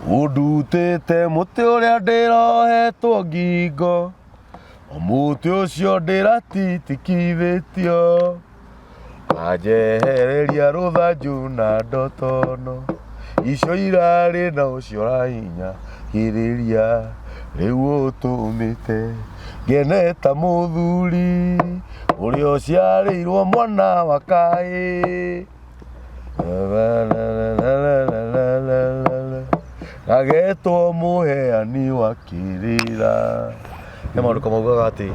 Ũndutĩte mũtĩ ũrĩa ndĩrohetwo ngingo, o mũtĩ ũcio ndĩratitikithĩtio. Anjehereria rũthanju na ndotono, icio irarĩ na ũcio ũrahinyagĩrĩria, rĩu ũtũmĩte ngene ta mũthuri ũrĩa ũciarĩirwo mwana wa kahĩĩ. Agetwo mũheani wa kĩrĩra. Nĩ maũndũ maugaga atĩ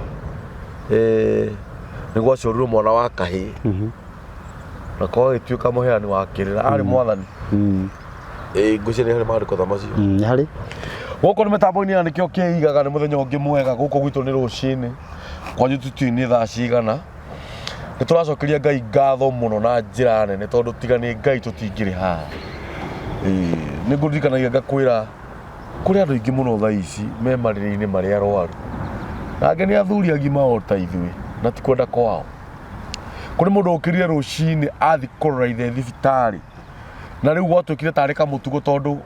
nĩ gwaciarirwo mwana wa kahĩĩ na kwagĩtuĩka mũheani wa kĩrĩra arĩ mwathani. Ngwĩciria nĩ harĩ maandĩko ta macio. Nĩ harĩ. Gũkũ nĩ mĩtambo-inĩ ya nĩkĩo kĩigaga nĩ mũthenya ũngĩ mwega gũkũ gwitũ nĩ rũcinĩ kwanyu tũtiũĩ nĩ thaa cigana. Nĩ tũracokeria Ngai ngatho mũno na njĩra nene tondũ tiga nĩ Ngai tũtingĩrĩ haha. Ĩĩ, nĩ ngũririkanagia ngakwĩra kũrĩ andũ aingĩ mũno thaa ici me marĩrĩ-inĩ marĩ arwaru. Na angĩ nĩ athuri agima o ta ithuĩ na ti kwenda kwao. Kũrĩ mũndũ ũkĩrire rũcinĩ athiĩ kũrora ithe thibitarĩ na rĩu gwatuĩkire tarĩ kamũtugo tondũ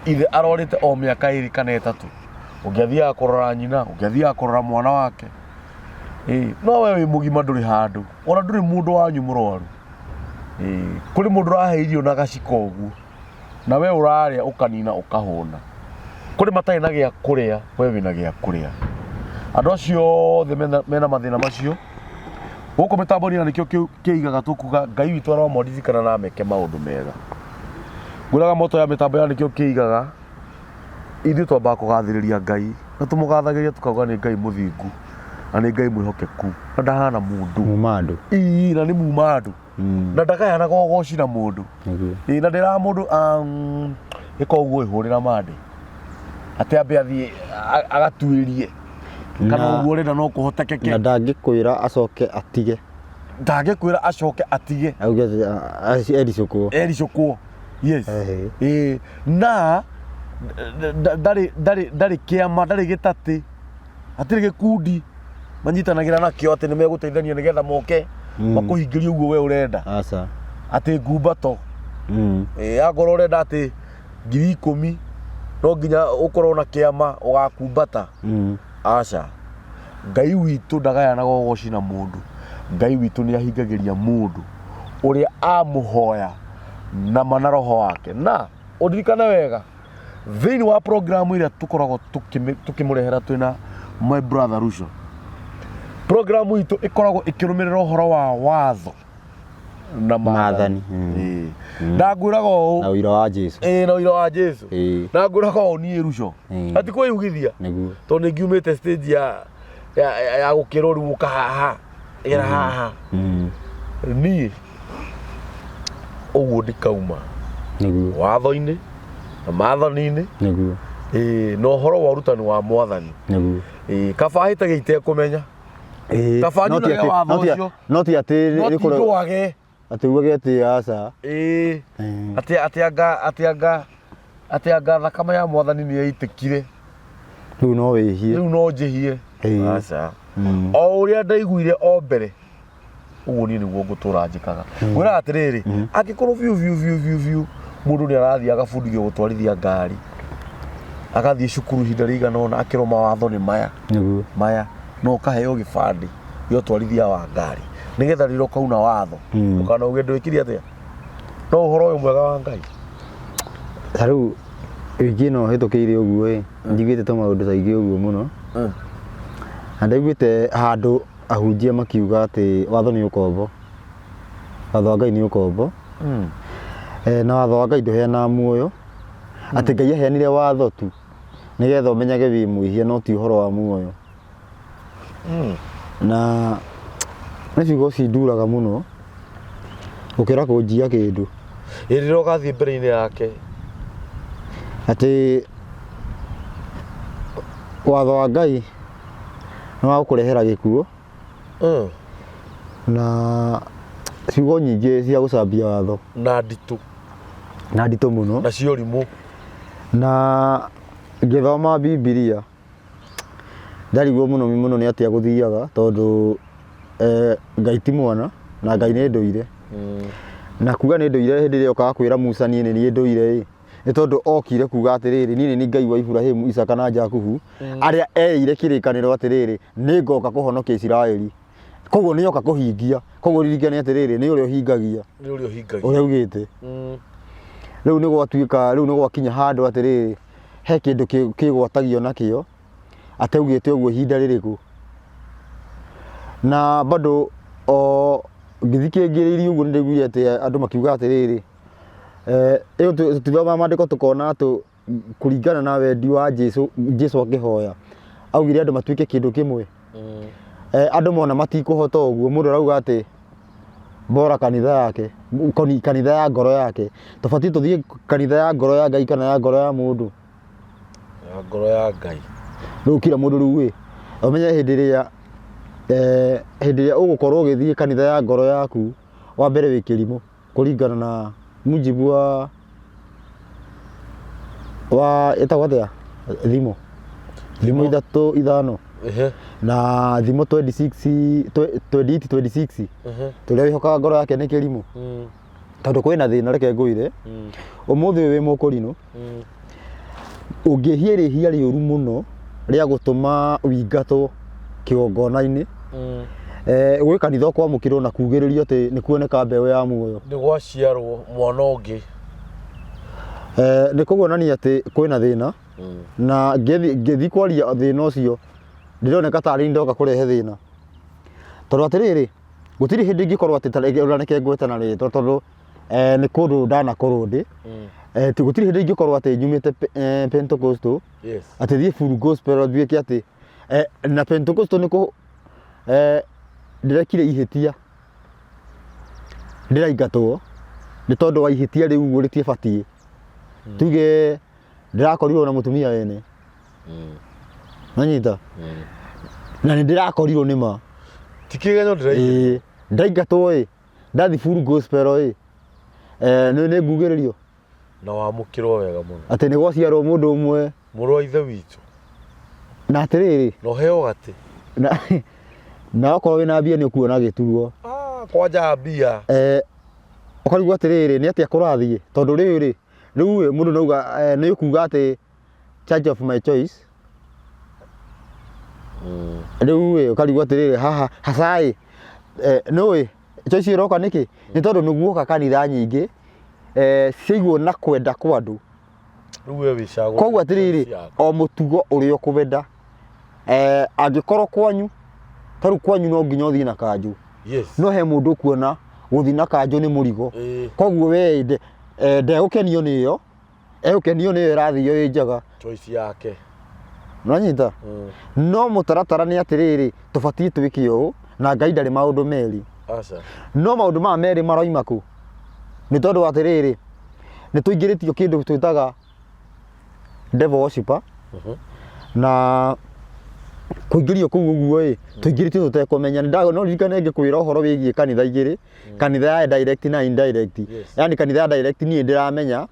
ithe arorĩte o mĩaka ĩrĩ kana ĩtatũ. Ũngĩ athiaga kũrora nyina, ũngĩ athiaga kũrora mwana wake. Ĩĩ, no we wĩ mũgima ndũrĩ handũ ona ndũrĩ mũndũ wanyu mũrwaru. Ĩĩ, kũrĩ mũndũ ũrahe irio na gaciko ũguo na we ũrarĩa ũkanina ũkahũna. Kũrĩ matarĩ na gĩa kũrĩa we wĩna gĩa kũrĩa. Andũ acio othe mena mathĩna macio gũkũ mĩtambo-inĩ na nĩkĩo kĩigaga tũkuga Ngai witũ aromũririkana na ameke maũndũ mega. Ngwĩraga moto ya mĩtambo ya nĩkĩo kĩigaga ithuĩ twambaga kũgathĩrĩria Ngai na tũmũgathagĩrĩria tukauga nĩ Ngai mũthingu na nĩ Ngai mwĩhokeku na ndahana mũndũ. Muma andũ. Ii, na nĩ muma andũ na ndagayanaga ũgoci na mũndũ. Nĩguo. Ĩĩ, na ndĩraga mũndũ ĩka ũguo ĩhũrĩra mandĩ atĩ ambe athiĩ agatuĩrie kana ũguo ũrenda no kũhotekeke. Na ndangĩkwĩra acoke atige. Ndangĩkwĩra acoke atige. Auge atĩ ericũkwo. Ericũkwo. Yes. Ehe. Ĩĩ, na ndarĩ ndarĩ ndarĩ kĩama ndarĩ gĩtatĩ hatirĩ gĩkundi manyitanagĩra nakĩo atĩ nĩ megũteithania nĩgetha moke makũhingĩrie ũguo we ũrenda. Aca. Atĩ ngumbato. Ĩĩ, akorwo ũrenda atĩ 10,000 no nginya ũkorwo na kĩama ũgakumbata. Aca. Ngai witũ ndagayanaga ũgoci na mũndũ. Ngai witũ nĩ ahingagĩria mũndũ ũrĩa amũhoya na ma na roho wake. Na ũririkane wega thĩinĩ wa programu ĩrĩa tũkoragwo tũkĩmũrehera twĩna my brother Ruco, programu itũ ĩkoragwo ĩkĩrũmĩrĩra ũhoro wa watho na maathani. Ĩĩ. Na ngwĩraga ũũ Na ũira wa Jesu. Ĩĩ, na ũira wa Jesu. Ĩĩ. Na ngwĩraga ũũ niĩ Ruco Ĩĩ. ati kwĩyugithia Nĩguo. tondũ nĩ ngiumĩte stage ya gũkĩrwo rĩu ũka haha ĩra haha. Niĩ ũguo ndikauma Nĩguo. watho-inĩ na maathani-inĩ. Nĩguo. Ĩĩ, na ũhoro wa ũrutani wa mwathani. Nĩguo. Ĩĩ, kaba hĩtage itekũmenya. Ĩĩ. Kaba No ti nyunage atĩ- watho no ti- ũcio. No ti atĩ No ti rĩkũre- ndwage. atĩ ugage atĩ aca. Ĩĩ. Atĩ atĩ anga atĩ anga atĩ anga thakame ya mwathani nĩ yaitĩkire. Rĩu no wĩhie. Rĩu no njĩhie. Ĩĩ. Aca. O ũrĩa ndaiguire o mbere ũguo niĩ nĩguo ngũtũra njĩkaga. Ngwĩraga atĩrĩrĩ, angĩkorwo biũ biũ biũ biũ biũ mũndũ nĩ arathiĩ agabundithio gũtwarithia ngari, agathiĩ cukuru ihinda rĩigana ũna akĩrwo mawatho nĩ maya. Nĩguo. Maya, na ũkaheo gĩbandĩ gĩa ũtwarithia wa ngari nĩgetha rĩrĩa ũkauna watho ndũkanauge ndwĩkire atĩa. No ũhoro ũyũ mwega wa Ngai. Ta rĩu wiki ĩno hĩtũkĩire ũguo ĩ, njiguĩte tũmaũndũ tũingĩ ũguo mũno. Na ndaiguĩte handũ ahunjia makiuga atĩ watho nĩ ũkombo. Watho wa Ngai nĩ ũkombo. Na watho wa Ngai ndũheanaga muoyo. Atĩ Ngai aheanire watho tu nĩgetha ũmenyage wĩ mwĩhia no ti ũhoro wa muoyo. Na nĩ ciugo cinduraga mũno gũkĩra kũnjia kĩndũ. Ĩ rĩrĩa ũgathiĩ mbere-inĩ yake. Atĩ watho wa Ngai nĩ wa gũkũrehera gĩkuũ. Na ciugo nyingĩ cia gũcambia watho. Na nditũ. Na nditũ mũno. Na cia ũrimũ. Na ngĩthoma Bibilia ndarigwo mũno mũno nĩ atĩa gũthiaga tondũ Ngai ti mwana na Ngai nĩ ndũire. Na kuga nĩ ndũire hĩndĩ ĩrĩa okaga kwĩra Musa niĩ nĩ niĩ ndũire ĩ, Nĩ tondũ okire kuga atĩrĩrĩ, niĩ nĩ niĩ Ngai wa Iburahimu, Isaka na Jakubu, arĩa eĩire kĩrĩkanĩro atĩrĩrĩ, nĩ ngoka kũhonokia Isiraeli. Koguo nĩ oka kũhingia. Koguo ririkane atĩrĩrĩ, nĩ ũrĩa ũhingagia. Nĩ ũrĩa ũhingagia. Ũrĩa augĩte. Rĩu nĩ gwatuĩka, rĩu nĩ gwakinya handũ atĩrĩrĩ, he kĩndũ kĩgwatagio nakĩo, ataugĩte ũguo ihinda rĩrĩkũ. Na bado o ngĩthikĩrĩria ũguo nĩ ndaiguire atĩ andũ makiuga atĩrĩrĩ, ĩyo tũthomaga maandĩko tũkona atĩ kũringana na wendi wa Jesu, Jesu akĩhoya augire andũ matuĩke kĩndũ kĩmwe. Andũ mona matikũhota ũguo, mũndũ arauga atĩ bora kanitha yake, kanitha ya ngoro yake. Tũbatiĩ tũthiĩ kanitha ya ngoro ya Ngai kana ya ngoro ya mũndũ? Ya ngoro ya Ngai. Rĩu kila mũndũ rĩu ĩ, ũmenye hĩndĩ ĩrĩa hĩndĩ ĩrĩa ũgũkorwo ũgĩthiĩ kanitha ya ngoro yaku, wa mbere wĩ kĩrimũ kũringana na mujibu wa ĩtagwo atĩa thimo thimo 3:5 na thimo 26 28 26 tũrĩa wĩhokaga ngoro yake nĩ kĩrimũ. Tondũ kwĩna thĩna, reke ngwĩre, ũmũthĩ ũyũ wĩ mũkũrinũ, ũngĩhia rĩhia rĩũru mũno rĩa gũtũma ũingatwo kĩgongona-inĩ, gwĩ kanitha ũkwamũkĩrwo na kugĩrĩrio atĩ nĩ kuoneka mbeũ ya muoyo. Nĩ gwaciarwo mwana ũngĩ. Nĩ kũguonania atĩ kwĩna thĩna, na ngĩthiĩ kwaria thĩna ũcio ndĩroneka tarĩ ndoka kũrehe thĩna, tondũ atĩrĩrĩ, gũtirĩ hĩndĩ ingĩkorwo atĩ ta rĩngĩ ona reke ngwete na rĩtwa tondũ nĩ kũndũ ndanakorwo ndĩ. Gũtirĩ hĩndĩ ingĩkorwo atĩ nyumĩte Pentecostal atĩ thiĩ full gospel nduĩke atĩ na Pentecostal nĩ kũ ndĩrekire ihĩtia ndĩraingatwo nĩ tondũ wa ihĩtia rĩu ũguo rĩtiĩbatiĩ. Tuge ndĩrakorirwo na mũtumia wene. Nanyita? Na nĩ ndĩrakorirwo nĩ ma. Ti kĩgenyo ndĩraingatwo. Ĩĩ, ndaingatwo ĩ, ndathi full gospel ĩ, nĩ ngugĩrĩrio. Na wamũkĩrwo wega mũno. Atĩ nĩ gwaciarwo mũndũ ũmwe. Mũrũ wa ithe witũ. Na atĩrĩrĩ. Na ũheo gatĩ. Na okorwo wĩna mbia nĩ ũkuona gĩturwo. Kwanja mbia. Ũkarigwo atĩrĩrĩ, nĩ atĩa kũrathiĩ? Tondũ rĩrĩ, rĩu ĩ, mũndũ nauga nĩ ũkuga atĩ church of my choice. Rĩu ĩ, ũkarigwo atĩrĩrĩ, haha hasa ĩ, nĩũĩ choice ĩroka nĩkĩ? Nĩ tondũ nĩ guoka kanitha nyingĩ ciaigwo na kwenda kwa andũ. Rĩu we wĩcagũre. Koguo atĩrĩrĩ, o mũtugo ũrĩa ũkũwenda, angĩkorwo kwanyu, ta rĩu kwanyu no nginya ũthiĩ na kanjũ. No he mũndũ ũkuona gũthiĩ na kanjũ nĩ mũrigo. Koguo we ndegũkenio nĩ ĩyo, egũkenio nĩ ĩyo ĩrathio ĩ njega. Choice yake. Nĩwanyita? No mũtaratara nĩ atĩrĩrĩ, tũbatiĩ twĩke ũũ, na Ngai ndarĩ maũndũ merĩ. Aca. No maũndũ maya merĩ maroima kũ? Nĩ tondũ atĩrĩrĩ, nĩ tũingĩrĩtio kĩndũ twĩtaga devil worshiper, na kũingĩrio kũu ũguo ĩ, tũingĩrĩtio tũtekũmenya. No ririkane ngĩkwĩra ũhoro wĩgiĩ kanitha igĩrĩ, kanitha ya direct na indirect. Yani kanitha ya direct niĩ ndĩramenya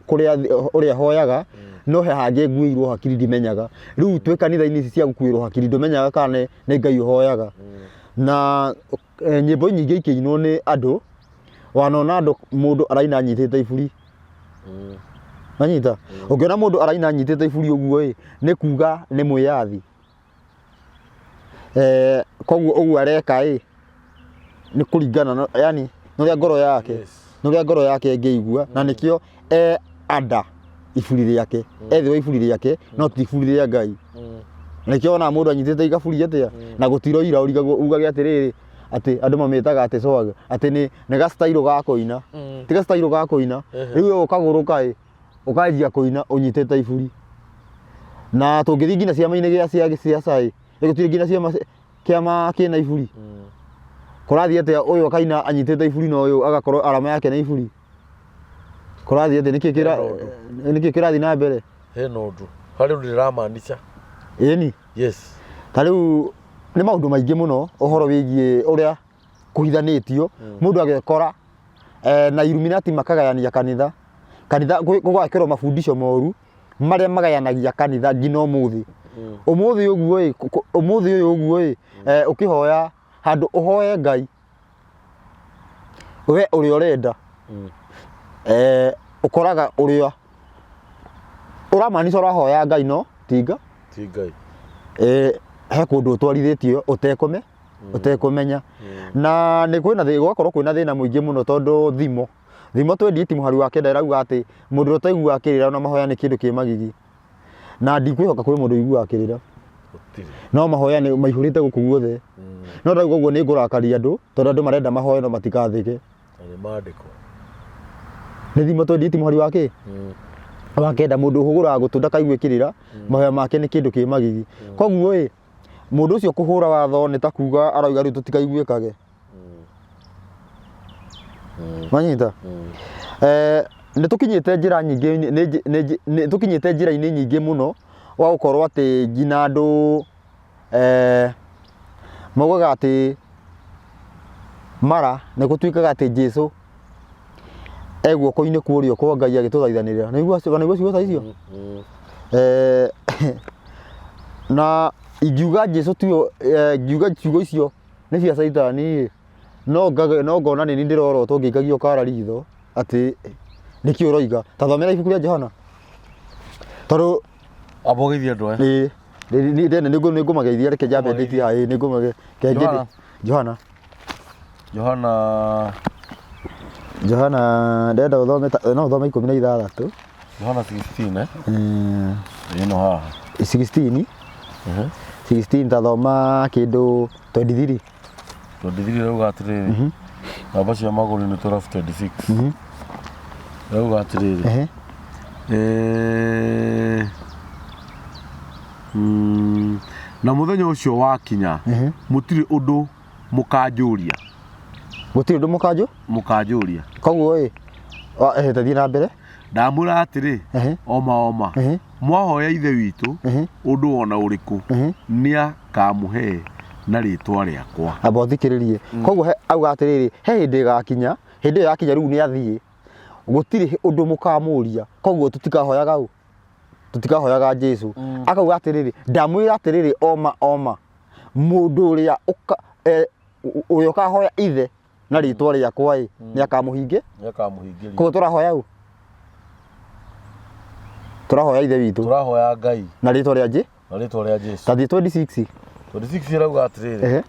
kũrĩa ũrĩa hoyaga, no he hangĩ nguĩirwo hakiri ndimenyaga. Rĩu twĩ kanitha-inĩ ici cia gũkuĩrwo hakiri ndũmenyaga kana nĩ Ngai ũhoyaga. Na nyĩmbo nyingĩ ikĩinwo nĩ andũ, wanona andũ mũndũ araina anyitĩte iburi. Wanyita? Ũngĩona mũndũ araina anyitĩte iburi ũguo ĩ, nĩ kuga nĩ mwĩyathi. Koguo ũguo areka ĩ, nĩ kũringana na, yani nĩ ũrĩa ngoro yake, nĩ ũrĩa ngoro yake ĩngĩigua, na nĩkĩo e anda iburi rĩake, e thĩ wa iburi rĩake, no ti iburi rĩa Ngai. Nĩkĩo wonaga mũndũ anyitĩte igaburi atĩa, na gũtiroira ũrigagwo ugage atĩrĩrĩ, atĩ andũ mamĩtaga atĩ swag, atĩ nĩ ga style ga kũina, ti ga style ga kũina, rĩu we ũkagũrũka ĩ, ũkanjia kũina ũnyitĩte iburi. Na tũngĩthiĩ nginya ciama-inĩ gĩa siasa ĩ, gũtirĩ nginya ciama kĩama kĩna iburi. Kũrathiĩ atĩa ũyũ akaina anyitĩte iburi na ũyũ agakorwo arama yake nĩ iburi? Kũrathiĩ atĩa? Nĩkĩ nĩkĩ kĩrathiĩ na mbere? Hena ũndũ. Harĩ ũndũ ndĩramaanisha. Ĩni. Yes. Ta rĩu nĩ maũndũ maingĩ mũno ũhoro wĩgiĩ ũrĩa kũhithanĩtio, mũndũ agekora na Illuminati makagayania kanitha, kanitha gũgekĩrwo mabundisho moru marĩa magayanagia kanitha nginya ũmũthĩ. Ũmũthĩ ũguo ĩ, ũmũthĩ ũyũ ũguo ĩ, ũkĩhoya handũ ũhoe Ngai we ũrĩa ũrenda, Ũkoraga ũrĩa ũramaanisha ũrahoya Ngai no ti Ngai. Ti Ngai. He kũndũ ũtwarithĩtio ũtekũme ũtekũmenya. Na nĩ kwĩna thĩ gũgakorwo kwĩna thĩna mũingĩ mũno tondũ thimo thimo 28 mũhari wa kenda ĩrauga atĩ mũndũ ũrĩa ũtaiguaga kĩrĩra ona mahoya nĩ kĩndũ kĩ magigi. Na ndikwĩhoka kwĩ mũndũ ũiguaga kĩrĩra. Gũtirĩ. No mahoya nĩ maihũrĩte gũkũ guothe. No ndauga ũguo nĩ ngũrakaria andũ tondũ andũ marenda mahoe no matikathĩke. Na nĩ maandĩko. Nĩ thimo 28 mũhari wa kĩ? Wa kenda mũndũ ũhũgũraga gũtũ ndakaigue kĩrĩra, mahoya make nĩ kĩndũ kĩ magigi. Koguo ĩ, mũndũ ũcio kũhũra watho nĩ ta kuga arauga rĩu tũtikaiguĩkage. Wanyita? Nĩ tũkinyĩte njĩra nyingĩ, nĩ tũkinyĩte njĩra-inĩ nyingĩ mũno wa gũkorwo atĩ nginya andũ maugaga atĩ mara nĩ gũtuĩkaga atĩ Jesu e guoko-inĩ kwa ũrĩo kwa Ngai agĩtũthaithanĩrĩra. Nĩ waigua ciugo ta icio? Na ingiuga Jesu tiwe, ingiuga ciugo icio nĩ cia caitani ĩ, no no ngona nĩ niĩ ndĩrorotwo ngĩikagio kara ritho atĩ nĩkĩ ũroiga. Ta thomera ibuku rĩa Johana. Tondũ Amba ũgeithie andũ aya. Ĩĩ, nĩ ngũmageithia reke njambe ndĩkie haha ĩĩ nĩ ngũmage reke Johana. Johana. Johana Johana ndĩrenda ũthome no ũthome 16. Johana 16 eh? Ĩno haha. 16. 16 ta thoma kĩndũ 23. 23 rauga atĩrĩrĩ. Namba cia magũrũ nĩ 12 26. Rauga atĩrĩrĩ. Na mũthenya ũcio wakinya mũtirĩ ũndũ mũkanjũria. Gũtirĩ ũndũ mũkanjũ? Mũkanjũria. Koguo ĩ, ta thiĩ na mbere. Ndamwĩra atĩrĩ, oma oma, mwahoya Ithe witũ ũndũ o na ũrĩkũ, nĩakamũhe na rĩĩtwa rĩakwa. Amba ũthikĩrĩrie. Koguo auga atĩrĩrĩ, he hĩndĩ ĩgakinya, hĩndĩ ĩyo yakinya rĩu nĩ athiĩ, gũtirĩ ũndũ mũkamũria, koguo tũtikahoyaga ũ? Tũtikahoyaga Jesu. Akauga atĩrĩrĩ, ndamwĩra atĩrĩrĩ oma oma, mũndũ ũrĩa ũrĩa ũkahoya Ithe na rĩtwa rĩakwa ĩ, nĩ akamũhingĩ. Nĩakamũhingĩria. Koguo tũrahoya ũ? Tũrahoya Ithe witũ. Tũrahoya Ngai. Na rĩtwa rĩa Jesu. Na rĩtwa rĩa Jesu. Ta thiĩ 26. 26 ĩrauga atĩrĩrĩ.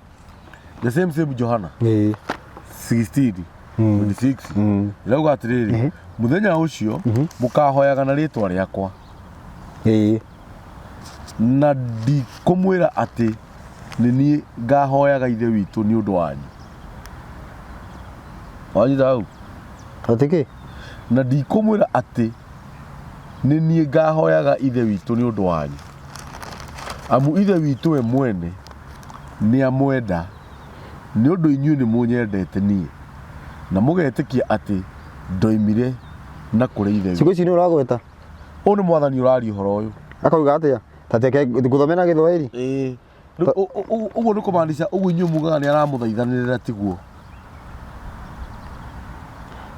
The same same Johana. 16. 26. Ĩrauga atĩrĩrĩ, mũthenya ũcio mũkahoyaga na rĩtwa rĩakwa. Na ndikũmwĩra atĩ nĩ niĩ ngahoyaga Ithe witũ nĩ ũndũ wanyu. Wanyita hau? Atĩ kĩ? Na ndikũmwĩra atĩ nĩ niĩ ngahoyaga Ithe witũ nĩ ũndũ wanyu. Amu Ithe witũ we mwene nĩamwenda, nĩ ũndũ inyuĩ nĩmũnyendete niĩ, na mũgetĩkia atĩ ndoimire na kũrĩ Ithe witũ. Ciugo ici nĩ ũragweta? Ũyũ nĩ mwathani ũraria ũhoro ũyũ. Akauga atĩa? Ta reke ngũthomere na Gĩthwaĩri. Ĩĩ. Rĩu ũguo nĩ kũmaanisha ũguo inyuĩ mugaga nĩ aramũthaithanĩrĩra tiguo?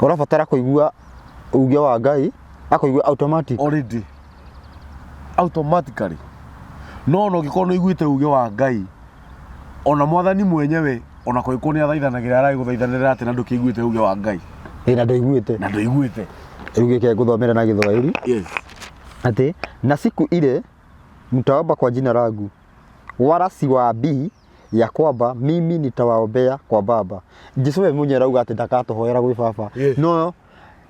Ũrabatara kũigua uge wa Ngai, akũigua automatic. Already. Automatically. No ona ũngĩkorwo nĩ ũiguĩte uge wa Ngai, ona mwathani mwenyewe ona kũngĩkorwo nĩ athaithanagĩra aragũthaithanĩrĩra atĩ na ndũkĩiguĩte uge wa Ngai. Ĩ na ndũiguĩte. Na ndũiguĩte. Rĩu gĩke ngũthomere na Gĩthwaĩri. Yes. Atĩ na siku ile mtaomba kwa jina langu wala siwaambii ya kwamba mimi nitawaombea kwa Baba. Jesu we mwenyewe arauga atĩ ndakatũhoera gwĩ Baba. Yes. No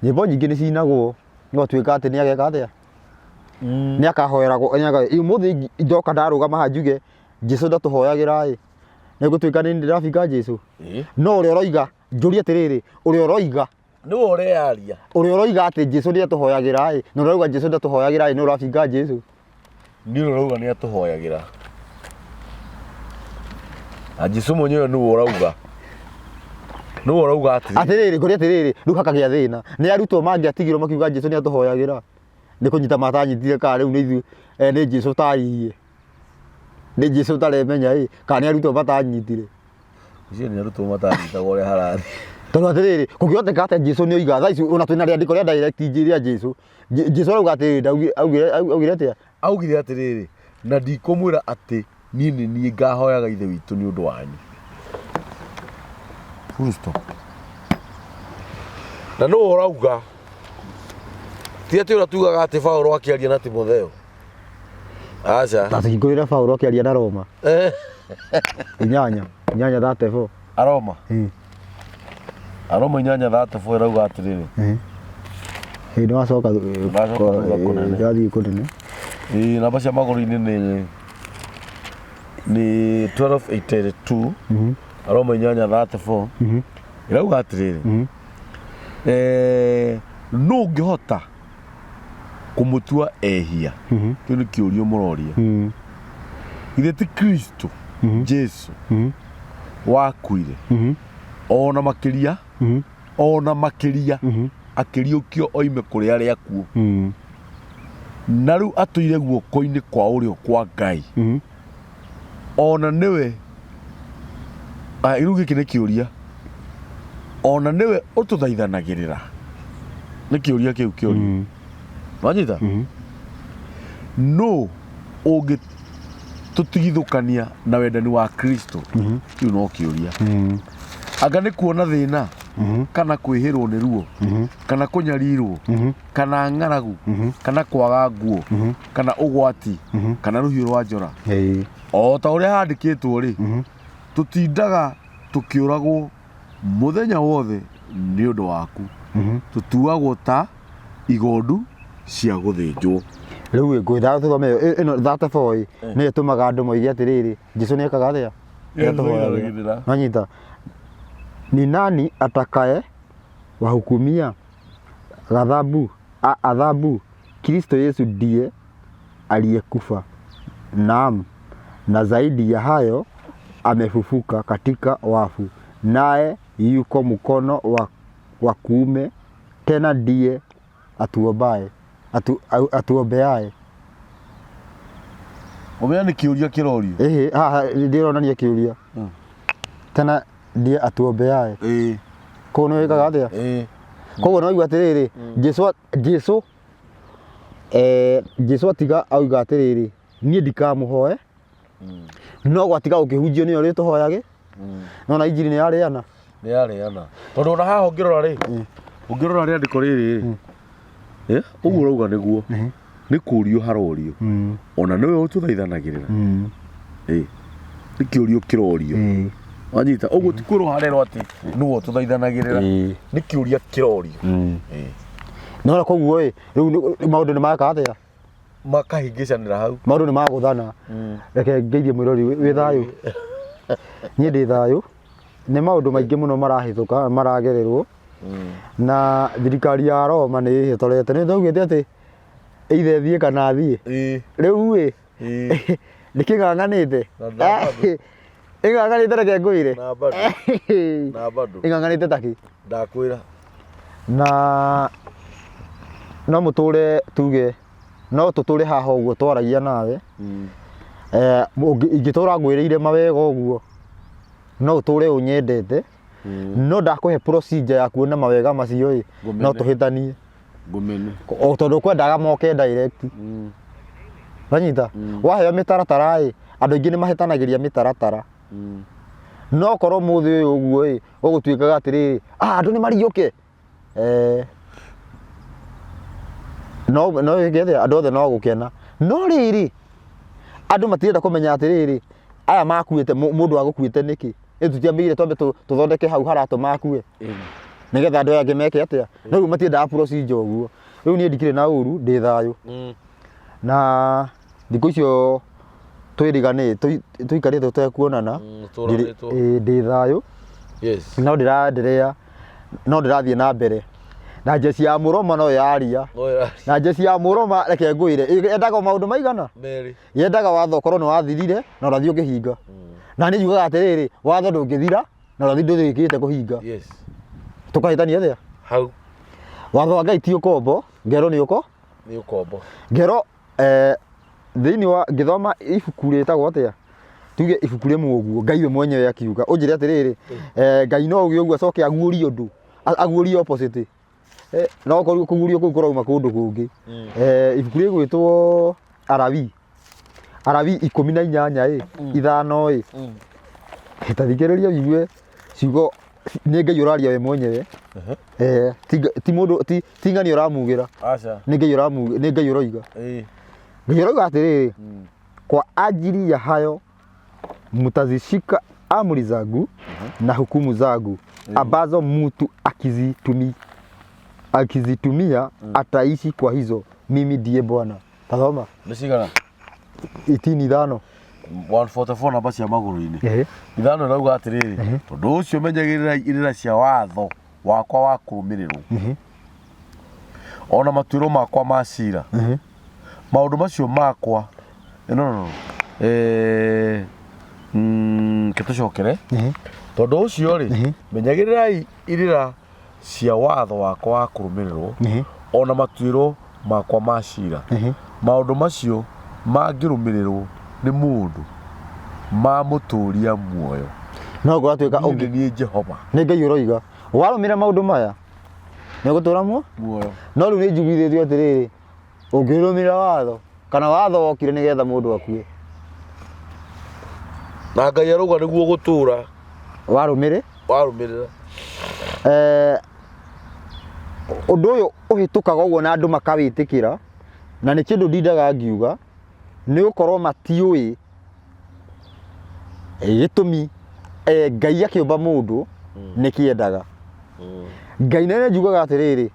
nyĩmbo nyingĩ nĩ cinagwo gwatuĩka atĩ nĩ ageka atĩa? Nĩ akahoeragwo ũmũthĩ ndoka ndarũgama haha njuge Jesu ndatũhoyagĩra ĩ nĩ gũtuĩka nĩ ndĩrabinga Jesu. No ũrĩa ũroiga njũrie atĩrĩrĩ ũrĩa ũroiga Nĩwe ũreyaria. Ũrĩa ũroiga atĩ Jesu nĩ atũhoyagĩra ĩ na ũrauga Jesu ndatũhoyagĩra ĩ nĩ ũrabinga Jesu. Nĩ ũrĩa ũrauga nĩ atũhoyagĩra. Na Jesu mwenyewe nĩwe ũrauga. Nĩwe ũrauga atĩrĩrĩ. Atĩrĩrĩ ngũria atĩrĩrĩ rĩu hakagĩa thĩna nĩ arutwo mangĩatigirwo makiuga Jesu nĩ atũhoyagĩra nĩ kũnyita matanyitire kana rĩu nĩ ithuĩ nĩ Jesu ũtaririe nĩ Jesu ũtaremenya ĩ kana nĩ arutwo matanyitire. Icio nĩ arutwo matanyitaga ũrĩa harathiĩ. Tondũ atĩrĩrĩ kũngĩhoteka atĩa Jesu nĩ oiga thaa ici ona twĩna rĩandĩko rĩa direct rĩa Jesu. Jesu arauga atĩrĩrĩ augire atĩa? Augire atĩrĩrĩ na ndikũmwĩra atĩ niĩ nĩ niĩ ngahoyaga Ithe witũ nĩ ũndũ wanyu. Full stop. Na nũ ũrauga? Ti atĩ ũrĩa tugaga atĩ Paulo akĩaria na Timotheo. Aca. Tahingũrĩra Paulo akĩaria na Roma. 8 34. Aroma. Aroma 8:34 ĩrauga atĩrĩrĩ. Ĩĩ nĩwacoka Ndacoka thutha kũnene. Ndathiĩ kũnene. Ĩĩ namba cia magũrũ-inĩ nĩ 1282. Aroma 8:34. Ĩrauga atĩrĩrĩ. Nũ ũngĩhota kũmũtua ehia? Kĩu nĩ kĩũria mũroria. Githĩ ti Kristo Jesu wakuire ona makĩria ona makĩria akĩriũkio oime kũrĩ arĩa akuũ na rĩu atũire guoko-inĩ kwa ũrĩo kwa Ngai ona nĩwe rĩu gĩkĩ nĩ kĩũria ona nĩwe ũtũthaithanagĩrĩra nĩ kĩũria kĩu kĩũria wanyita nũ ũngĩtũtigithũkania na wendani wa Kristo kĩu no kĩũria anga nĩ kuona thĩna kana kwĩhĩrwo nĩ ruo kana kũnyarirwo kana ng'aragu kana kwaga nguo kana ũgwati kana rũhiũ rwa njora o ta ũrĩa handĩkĩtwo rĩ tũtindaga tũkĩũragwo mũthenya wothe nĩ ũndũ waku tũtuagwo ta igondu cia gũthĩnjwo. Rĩu ĩ ngwĩra tũthome ĩno 34 ĩ nĩyo ĩtũmaga andũ moige atĩrĩrĩ Jesu nĩ ekaga atĩa? Nĩatũhoyagĩra. Wanyita ni nani atakaye wahukumia ghadhabu adhabu Kristo Yesu ndiye aliyekufa, naam, na zaidi ya hayo amefufuka katika wafu, naye yuko mkono wa kuume, tena ndiye atuombeaye. Ũmenya nĩ kĩũria kĩrorio. Ĩhĩ, haha ndĩronania kĩũria. Tena ndiye atuombeaye. Koguo nĩ wĩkaga atĩa? Koguo nĩ waigua atĩrĩrĩ, Jesu Jesu atiga auga atĩrĩrĩ, niĩ ndikamũhoe, no gwatiga gũkĩhunjio nĩyo rĩtũhoyage. Nona injiri nĩ yarĩana. Nĩ yarĩana. Tondũ ona haha ũngĩrora rĩ, ũngĩrora rĩandĩko rĩrĩ rĩ, ũguo ũrauga nĩguo, nĩ kũrio harorio. Ona nĩwe ũtũthaithanagĩrĩra. Nĩ kĩũrio kĩrorio. Wanyita, ũguo ti kwĩrwo harerwo atĩ nĩwe ũtũthaithanagĩrĩra. Nĩ kĩũria kĩrorio. Nona koguo ĩ, rĩu maũndũ nĩ maka atĩa? Makahĩngĩcanĩra hau. Maũndũ nĩ magũthana. Reke ngeithie mwĩrori wĩ thayũ. Niĩ ndĩ thayũ. Nĩ maũndũ maingĩ mũno marahĩtũka, maragererwo. Na thirikari ya Roma nĩ ĩhĩtorete. Nĩ ndaugĩte atĩ either ĩthiĩ kana athiĩ. Rĩu ĩ, nĩ kĩng'ang'anĩte. Ĩng'ang'anĩte reke ngwĩre. Na bado. Na bado. Ĩng'ang'anĩte takĩ? Ndakwĩra. Na no mũtũre tuge, no tũtũre haha ũguo twaragia nawe. Ingĩtũra ngwĩrĩire mawega ũguo, no ũtũre ũnyendete. No ndakũhe procedure ya kuona mawega macio ĩ, no tũhĩtanie. Ngũmene. O tondũ kwendaga moke direct. Wanyita? Waheo mĩtaratara ĩ, andũ aingĩ nĩ mahĩtanagĩria mĩtaratara. No korwo mũthĩ ũyũ ũguo ĩ, ũgũtuĩkaga atĩrĩrĩ, andũ nĩ mariũke. No ĩke atĩa, andũ othe no gũkena. No rĩrĩ, andũ matirenda kũmenya atĩrĩrĩ, aya makuĩte, mũndũ agũkuĩte nĩkĩ? Ĩ tũtiambĩrĩire twambe tũthondeke hau haratũma akue. Nĩgetha andũ aya angĩ meke atĩa? No rĩu matiendaga procedure ũguo. Rĩu niĩ ndikĩrĩ na ũru, ndĩ thayũ. Na thikũ icio twĩriganĩte, tũikarĩte tũtekuonana, ndĩ thayũ. No ndĩraendelea, no ndĩrathiĩ na mbere. Na jeshi ya Mũroma no yaria. Na jeshi ya Mũroma reke ngwĩre, yendaga maũndũ maigana? Merĩ. Yendaga watho ũkorwo nĩ wathirire na ũrathiĩ ũkĩhinga. Na niĩ njugaga atĩrĩrĩ, watho ndũngĩthira na ũrathiĩ ndũrĩkĩte kũhinga. Tũkahĩtania atĩa? Hau. Watho wa Ngai ti ũkombo, ngero nĩ ũko? Nĩ ũkombo. Ngero, thĩinĩ wa ngĩthoma ibuku rĩtagwo atĩa? Tuge ibuku rĩmwe ũguo, Ngai we mwenyewe akiuga. Ũnjĩre atĩrĩrĩ, Ngai no auge ũguo acoke aguũrie ũndũ, aguũrie opposite. No korwo kũguũrio kũu kũrauma kũndũ kũngĩ. Ibuku rĩgwĩtwo Alawii. Alawii 18 ĩ, 5 ĩ. Ta thikĩrĩria ũigue ciugo Nĩ Ngai ũraria we mwenyewe. Eh, ti mũndũ, ti ng'ani ũramugĩra. Aca. Nĩ Ngai ũramuge, nĩ Ngai ũroiga. Ngai ũroiga atĩrĩrĩ, kwa ajili ya hayo mtazishika amri zangu na hukumu zangu ambazo mtu akizitumia ataishi kwa hizo. Mimi ndiye Bwana. Tathoma. Nĩ cigana? 85. 144 namba cia magũrũ-inĩ. 5 ĩrauga atĩrĩrĩ, tondũ ũcio menyagĩrĩrai irĩra cia watho wakwa wa kũrũmĩrĩrwo, ona matuĩro makwa ma cira, maũndũ macio makwa. No, no, no. Ke tũcokere. Tondũ ũcio rĩ, menyagĩrĩrai irĩra cia watho wakwa wa kũrũmĩrĩrwo, ona matuĩro makwa ma cira. Maũndũ macio mangĩrũmĩrĩrwo nĩ mũndũ mamũtũũria muoyo. No gũgatuĩka Niĩ ũngĩ. nĩ niĩ Jehova. Nĩ Ngai ũroiga warũmĩrĩra maũndũ maya nĩ ũgũtũra muo Muoyo. No rĩu nĩ njiguithĩtio atĩrĩrĩ, ũngĩrũmĩrĩra watho, kana watho wokire nĩgetha mũndũ akue. Na Ngai arauga nĩguo gũtũũra. Warũmĩrĩ Warũmĩrĩra. Ũndũ ũyũ ũhĩtũkaga ũguo na andũ makawĩtĩkĩra, na nĩ kĩndũ ndindaga ngiuga, nĩ gũkorwo matiũĩ gĩtũmi Ngai akĩũmba mũndũ nĩ kĩendaga. Ngai nene njugaga atĩrĩrĩ,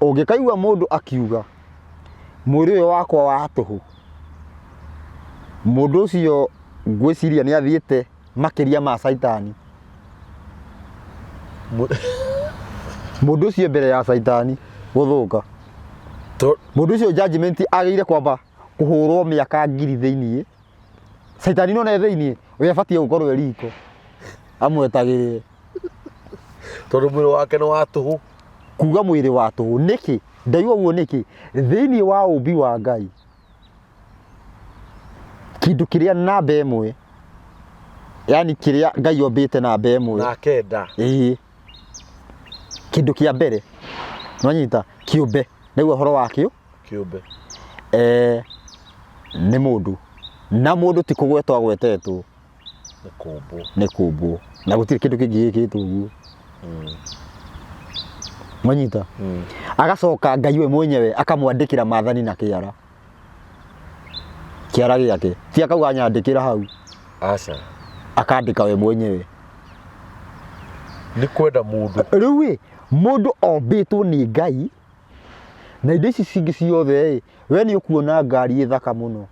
ũngĩkaigua mũndũ akiuga mwĩrĩ ũyũ wakwa wa tũhũ, mũndũ ũcio ngwĩciria nĩ athiĩte makĩria ma caitani. Mũndũ ũcio mbere ya caitani gũthũka. Mũndũ ũcio judgment agĩrĩire kwamba kũhũrwo mĩaka ngiri thĩiniĩ. Caitani no ne thĩiniĩ, we abatiĩ gũkorwo e riko amwetagĩrĩre. Tondũ mwĩrĩ wake nĩ wa tũhũ. Kuga mwĩrĩ wa tũhũ nĩkĩ? Ndaigua ũguo nĩkĩ? Thĩiniĩ wa ũmbi wa Ngai, kĩndũ kĩrĩa namba ĩmwe, yani kĩrĩa Ngai ombĩte namba ĩmwe. Na kenda. Ĩĩ. Kĩndũ kĩa mbere, nwanyita, kĩũmbe, nĩguo ũhoro wa kĩũ? Kĩũmbe. Nĩ mũndũ. Na mũndũ ti kũgwetwo agwetetwo. Nĩ kũmbwo. Nĩ kũmbwo. Na gũtirĩ kĩndũ kĩngĩ gĩkĩtwo ũguo. Mwanyita? Agacoka Ngai we mwenyewe akamwandĩkĩra maathani na kĩara. Kĩara gĩake. Ti akauga nyandĩkĩra hau. Aca. Akandĩka we mwenyewe. Nĩ kwenda mũndũ. Rĩu ĩ, mũndũ ombĩtwo nĩ Ngai, na indo ici cingĩ ciothe ĩ, we nĩ ũkuona ngari ĩ thaka mũno.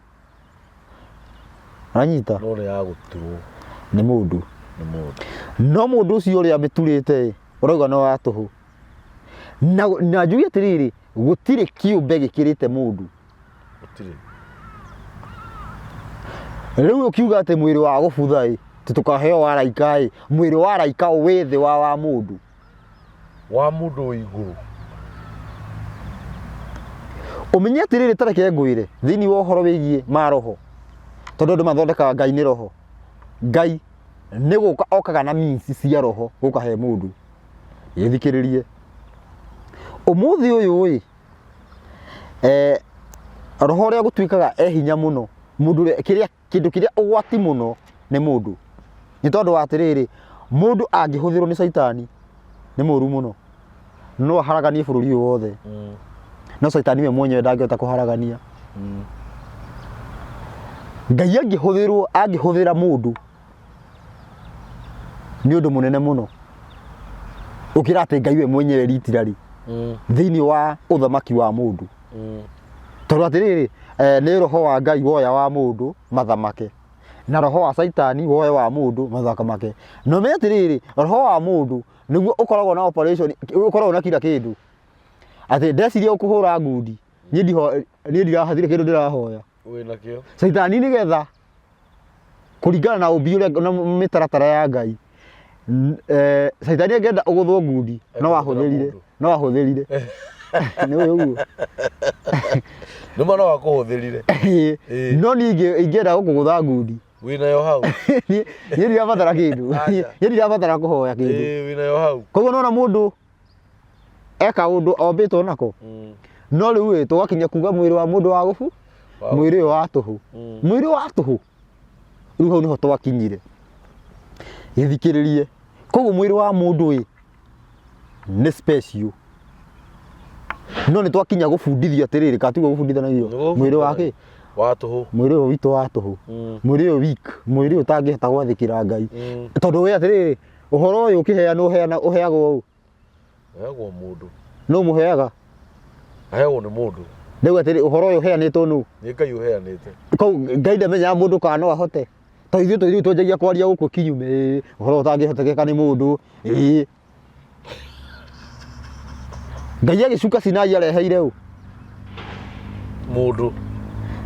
Wanyita? No nĩ ya gũturwo. Nĩ mũndũ. Nĩ mũndũ. No mũndũ ũcio ũrĩa amĩturĩte ĩ, ũrauga nĩ wa tũhũ. Na njuge atĩrĩrĩ, gũtirĩ kĩũmbe gĩkĩrĩte mũndũ. Gũtirĩ. Rĩu ũkiuga atĩ mwĩrĩ wa gũbutha ĩ, atĩ tũkaheo wa araika ĩ, mwĩrĩ wa araika wĩ thĩ wa mũndũ. Wa mũndũ wĩ igũrũ. Ũmenye atĩrĩrĩ, ta reke ngwĩre, thĩinĩ wa ũhoro wĩgiĩ maroho, tondũ andũ mathondekaga Ngai nĩ roho. Ngai nĩ gũka okaga na means cia roho gũka he mũndũ. Gĩthikĩrĩrie. Ũmũthĩ ũyũ ĩ, roho ũrĩa gũtuĩkaga e hinya mũno, mũndũ ũrĩa, kĩrĩa, kĩndũ kĩrĩa ũgwati mũno nĩ mũndũ. Nĩ tondũ wa atĩrĩrĩ, mũndũ angĩhũthĩrwo nĩ caitani nĩ mũru mũno. No aharaganie bũrũri ũyũ wothe. No caitani we mwenyewe ndangĩhota kũharagania. Ngai angĩhũthĩrwo, angĩhũthĩra mũndũ nĩ ũndũ mũnene mũno. Gũkĩra atĩ Ngai we mwenyewe ritirari thĩinĩ wa ũthamaki wa mũndũ. Tondũ atĩrĩrĩ, nĩ roho wa Ngai woya wa mũndũ mathamake, na roho wa caitani woe wa mũndũ mathamake. Na ũmenye atĩrĩrĩ, roho wa mũndũ nĩguo ũkoragwo na operation, ũkoragwo na kila kĩndũ. Atĩ ndeciria gũkũhũra ngundi, niĩ ndirahathire kĩndũ ndĩrahoya. Wĩnakĩo. Caitani nĩgetha kũringana na ũmbi ũrĩa na mĩtaratara ya Ngai, caitani angĩenda ũgũthwo ngundi, no Ekũhũthĩra ahũthĩrire, mũndũ. no ahũthĩrire. Nĩ ũĩ ũguo? Nĩ ma no akũhũthĩrire. Ĩĩ. No niĩ ingĩenda gũkũgũtha ngundi. Wĩnayo hau. Niĩ ndirabatara kĩndũ. Aca. Niĩ ndirabatara kũhoya kĩndũ. Ĩĩ, wĩnayo hau. Koguo nona mũndũ eka ũndũ ombĩtwo nako. No rĩu ĩ, tũgakinya kuga mwĩrĩ wa mũndũ wa gũbu, mwĩrĩ ũyũ wa tũhũ. Mwĩrĩ wa tũhũ. Rĩu hau nĩho twakinyire. Gĩthikĩrĩrie. Koguo mwĩrĩ wa mũndũ ĩ nĩ special. No nĩ twakinya gũbundithio atĩrĩrĩ, kana tiguo gũbundithanagio mwĩrĩ wa kĩ? Wa tũhũ. Mwĩrĩ ũyũ witũ wa tũhũ. Mwĩrĩ ũyũ weak, mwĩrĩ ũyũ ũtangĩhota gwathĩkĩra Ngai. Tondũ we atĩrĩrĩ, ũhoro ũyũ ũkĩheanwo ũheana ũheagwo ũ? Aheagwo mũndũ. Nũ mũheaga? Aheagwo nĩ mũndũ. Rĩu atĩrĩ, ũhoro ũyũ ũheanĩtwo nũ? Nĩ Ngai ũheanĩte. Kau Ngai ndamenyaga mũndũ kana no ahote. To ithuĩ tũ rĩu twanjagia kwaria gũkũ kinyume, ĩĩ, ũhoro ũtangĩhotekeka nĩ mũndũ, ĩĩ. Ngai agĩcuka Sinai areheire ũ? Mũndũ.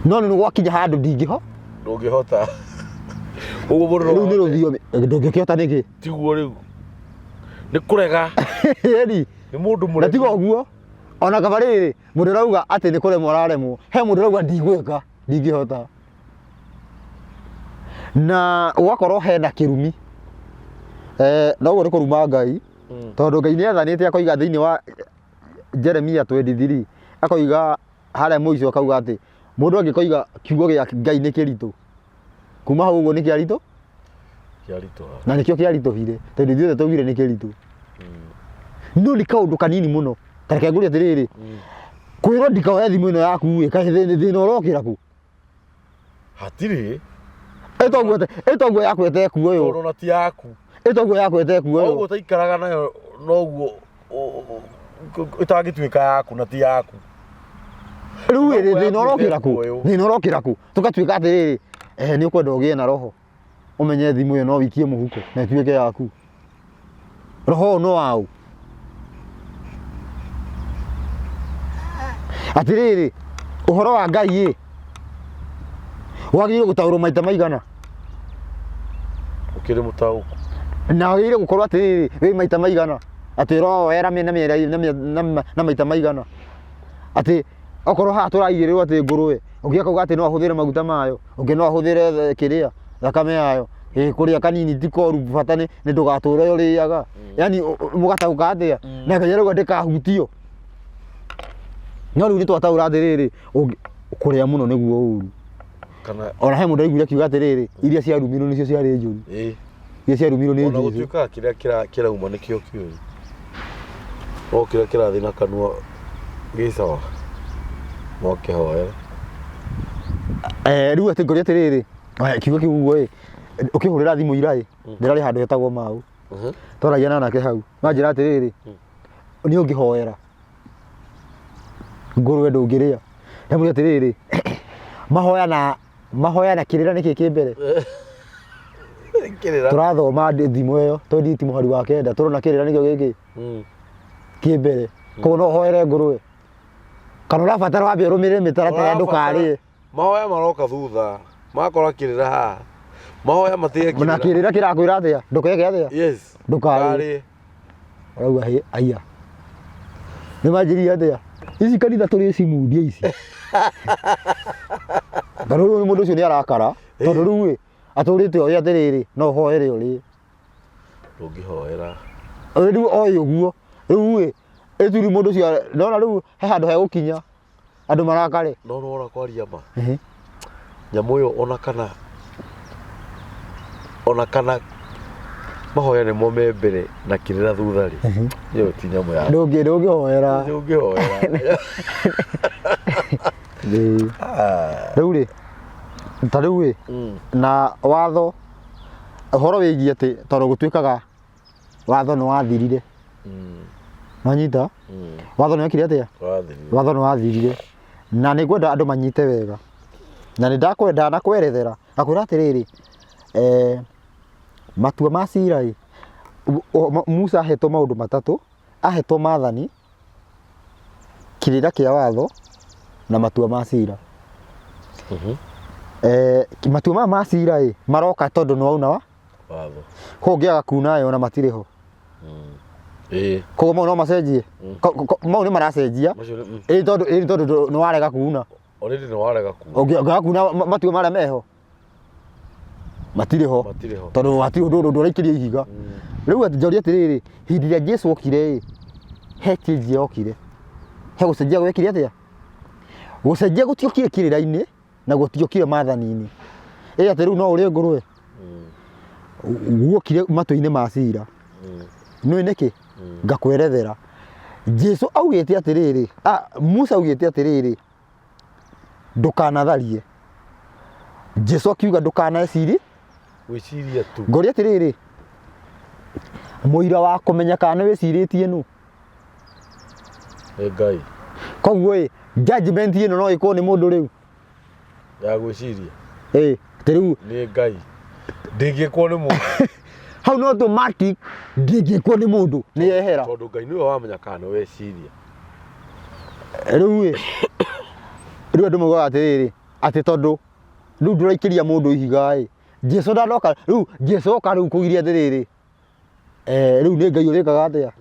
No nĩ gwakinya handũ ndingĩho. Ndũngĩhota. Ũguo mũndũ no Rĩu nĩ ahote. rũthiomi, ndũngĩkĩhota nĩkĩ? Tiguo rĩu. Nĩ kũrega. Ĩni. Nĩ mũndũ Na mũremi. tiga ũguo, ona kaba rĩrĩ, mũndũ ũrauga atĩ nĩ kũremwo araremwo, he mũndũ ũrauga ndigwĩka, ndingĩhota. Na gwakorwo hena kĩrumi, eh, na ũguo nĩ kũruma Ngai, tondũ Ngai nĩ athanĩte akoiga thĩinĩ wa Jeremia 23, akoiga harĩa mũico akauga atĩ mũndũ angĩkoiga kiugo gĩa Ngai nĩ kĩritũ, kuma hau ũguo nĩ kĩaritũ, Kĩaritũha. na nĩkĩo kĩaritũhire tondũ ithuothe twaugire nĩ kĩritũ. No nĩ kaũndũ kanini mũno. Ta reke ngũrie atĩrĩrĩ, kwĩrwo ndikoe thimũ ĩno yaku ĩ, kaĩ thĩna ũrokĩra kũ? Hatirĩ. Ĩtoguo yaku ĩtekuoywo. Tondũ ona ti yaku. Ĩtoguo yaku ĩtekuoywo. Oguo ũtaikaraga nayo noguo ĩtangĩtuĩka yaku na ti yaku. Rĩu ĩ, Noguo thĩna yaku ũrokĩra kũ? ĩtekuoywo. Thĩna ũrokĩra kũ? Tũgatuĩka atĩrĩrĩ, eh, nĩ ũkwenda ũgĩe na roho. Ũmenye thimũ ĩyo no wikie mũhuko na ĩtuĩke yaku. Roho ũyũ no waũ? Atĩrĩrĩ, ũhoro wa Ngai ĩ, wagĩrĩirwo gũtaũrwo maita maigana? Ũkĩrĩ mũtaũku. Na wagĩrĩire gũkorwo atĩrĩrĩ, wĩ maita maigana? Atĩ ũroera na na maita maigana? Atĩ okorwo haha tũraigĩrĩrwo atĩ ngũrũwe, ũngĩ akauga atĩ no ahũthĩre maguta mayo, ũngĩ no ahũthĩre kĩrĩa, thakame yayo. Ĩ kũrĩa kanini ti koru bata nĩ ndũgatũre ũrĩaga. Yaani mũgataũka atĩa? Na Ngai arauga ndĩkahutio. No rĩu nĩ twataũra atĩrĩrĩ, kũrĩa mũno nĩguo ũru. Kana Ona he mũndũ aiguire akiuga atĩrĩrĩ, iria ciarumirwo nĩcio ciarĩ njũru. ĩ Iria ciarumirwo nĩ ona Jesũ. gũtuĩkaga kĩrĩa kĩrauma nĩkĩo kĩũru. No kĩrĩa kĩrathiĩ na kanua gĩ sawa. No kĩhoere. Eh, rĩu atĩ ngũria atĩrĩrĩ, aya, kiugo kĩu ũguo ĩ, ũkĩhũrĩra thimũ ira ĩ, ndĩrarĩ handũ hetagwo mau. Twaragia na anake hau. Manjĩra atĩrĩrĩ, nĩ ũngĩhoera ngũrwe ndũngĩrĩa. Ndamwĩra atĩrĩrĩ, mahoya na mahoya na kĩrĩra nĩkĩ kĩ mbere? Kĩrĩra. Tũrathoma thimũ ĩyo, twenditie mũhari wa kenda, tũrona kĩrĩra nĩkĩo gĩkĩ kĩ mbere. Koguo no ũhoere ngũrwe. Kana ũrabatara wambe ũrũmĩrĩre mĩtaratara ndũkarĩe. Mahoya maroka thutha. Makora kĩrĩra haha. Mahoya matĩe Na kĩrĩra. kĩrĩra kĩrakwĩra atĩa? Ndũkeke atĩa? Yes. Ndũkarĩe. Ndũkarĩe. Ũrauga hĩ aya. Nĩ manjĩrire atĩa? Ici kanitha tũrĩ cimundia ici. Tondũ rĩu mũndũ ũcio nĩ arakara. Tondũ rĩu ĩ, atũrĩte oĩ atĩrĩrĩ, no ũhoere ũrĩe. Ndũngĩhoera. Rĩu oĩ ũguo. Rĩu ĩ, ĩturi mũndũ ũcio ndona rĩu he handũ hegũkinya andũ marakare. No nĩwona kwaria ma. Nyamũ ĩyo ona kana ona kana mahoya nĩmo me mbere na kĩrĩra thutha rĩ, ĩyo ti nyamũ ya Ndũngĩhoera. Ndũngĩhoera. Ĩĩ. Rĩu rĩ, ta rĩu ĩ, na watho ũhoro wĩgiĩ atĩ tondũ gũtuĩkaga watho nĩ wathirire. Wanyita? Watho nĩ wekire atĩa? Wathirire. Watho nĩ wathirire. Na nĩ ngwenda andũ manyite wega. Na nĩ ndakwenda na kwerethera. Ngakwĩra atĩrĩrĩ, eh, matua ma cira ĩ, Musa ahetwo maũndũ matatũ, ahetwo maathani, kĩrĩra kĩa watho na matua ma cira. Eh, matua maya ma cira ĩ, maroka tondũ nĩ wauna wa Watho. Koguo ũngĩaga kuna ĩ ona matirĩ ho. Ĩĩ. Koguo mau no macenjie. Mau nĩ maracenjia. Macio nĩ Ĩĩ tondũ nĩ warega kuna. Already nĩ warega kuna. Ũngĩaga kuna matua marĩa meho matirĩ ho. Matirĩ ho. Tondũ hatirĩ ũndũ ndũraikĩria ihiga. Rĩu atĩ njoria atĩrĩrĩ, hĩndĩ ĩrĩa Jesu okire ĩ, he change yokire. He gũcenjia gwekire atĩa? Gũcenjia gũtiokire kĩrĩra-inĩ na gũtiokire maathani-inĩ. Ĩ atĩ rĩu no ũrĩe ngũrwe? Guokire matua-inĩ ma cira. Nĩ nĩkĩ ngakwerethera Jesu augĩte atĩrĩrĩ, Musa augĩte atĩrĩrĩ, ndũkanatharie. Jesu akiuga ndũkanecirie. Gwĩciria tu. Ngoria atĩrĩrĩ, mũira wa kũmenya kana nĩ wĩcirĩtie nũ? Nĩ Ngai. Koguo ĩ, judgment ĩno no ĩkwo nĩ mũndũ rĩu? Ya gwĩciria. Ĩ, atĩ rĩu Nĩ Ngai. Ndĩngĩkwo nĩ mũndũ. Hau no automatic ndĩngĩkwo nĩ mũndũ, nĩ yehera. Tondũ Ngai nĩwe wamenya kana nĩ weciria. Rĩu ĩ, rĩu andũ maugaga atĩrĩrĩ, atĩ tondũ rĩu ndũraikĩria mũndũ ihiga ĩ, Jesu ndanoka, rĩu Jesu oka rĩu kũgiria atĩrĩrĩ, rĩu nĩ Ngai ũrĩkaga atĩa?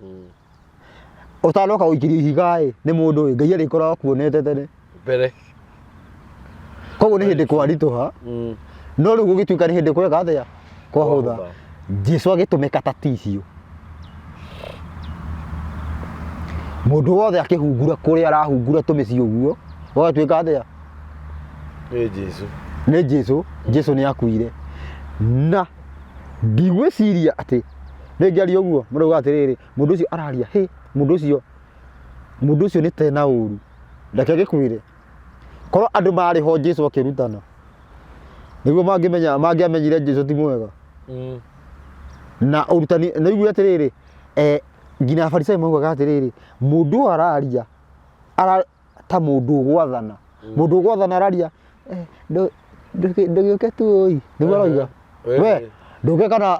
Ũtanoka gũikĩrio ihiga ĩ, nĩ mũndũ ĩ, Ngai arĩkoragwo akuonete tene. Mbere. Koguo nĩ hĩndĩ kwaritũha, no rĩu gũgĩtuĩka nĩ hĩndĩ kweka atĩa? Kwahũtha. Kwahũtha. Jesu agĩtũmĩka ta tissue. Mũndũ wothe akĩhungura kũrĩa arahungura tũmĩciĩ ũguo, gũgatuĩka atĩa? Nĩ Jesu. Nĩ Jesu. Jesu nĩ akuire. Na ndigwĩciria atĩ rĩngĩ aria ũguo mũrauga atĩrĩrĩ, mũndũ ũcio araria, hĩ, mũndũ ũcio nĩ tena ũru. Reke ngĩkwĩre, korwo andũ marĩ ho Jesu akĩrutana, nĩguo mangĩamenyire Jesu ti mwega. Na ũrutani, na igue atĩrĩrĩ, nginya Afarisai maugaga atĩrĩrĩ, mũndũ ũyũ araria, ta mũndũ ũgwathana. Mũndũ ũgwathana araria, ndũgĩũke tu ũi, nĩguo aroiga. We, ndũke kana,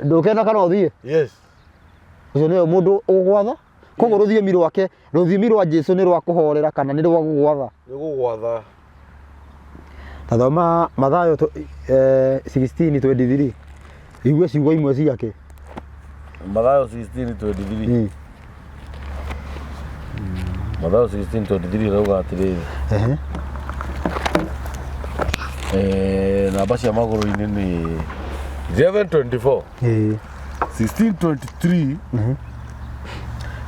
ndũke na kana ũthiĩ. Ũcio nĩwe mũndũ ũgwatha. Koguo rũthiomi rwake, rũthiomi rwa Jesu nĩ rwa kũhorera kana nĩ rwa gũgwatha? Nĩ gũgwatha. Ta thoma Mathayo 16:23. Igue ciugo imwe ciake. Mathayo 16:23. Mathayo 16:23 ĩrauga atĩrĩrĩ. Namba cia magũrũ-inĩ nĩ 11:24. 16:23.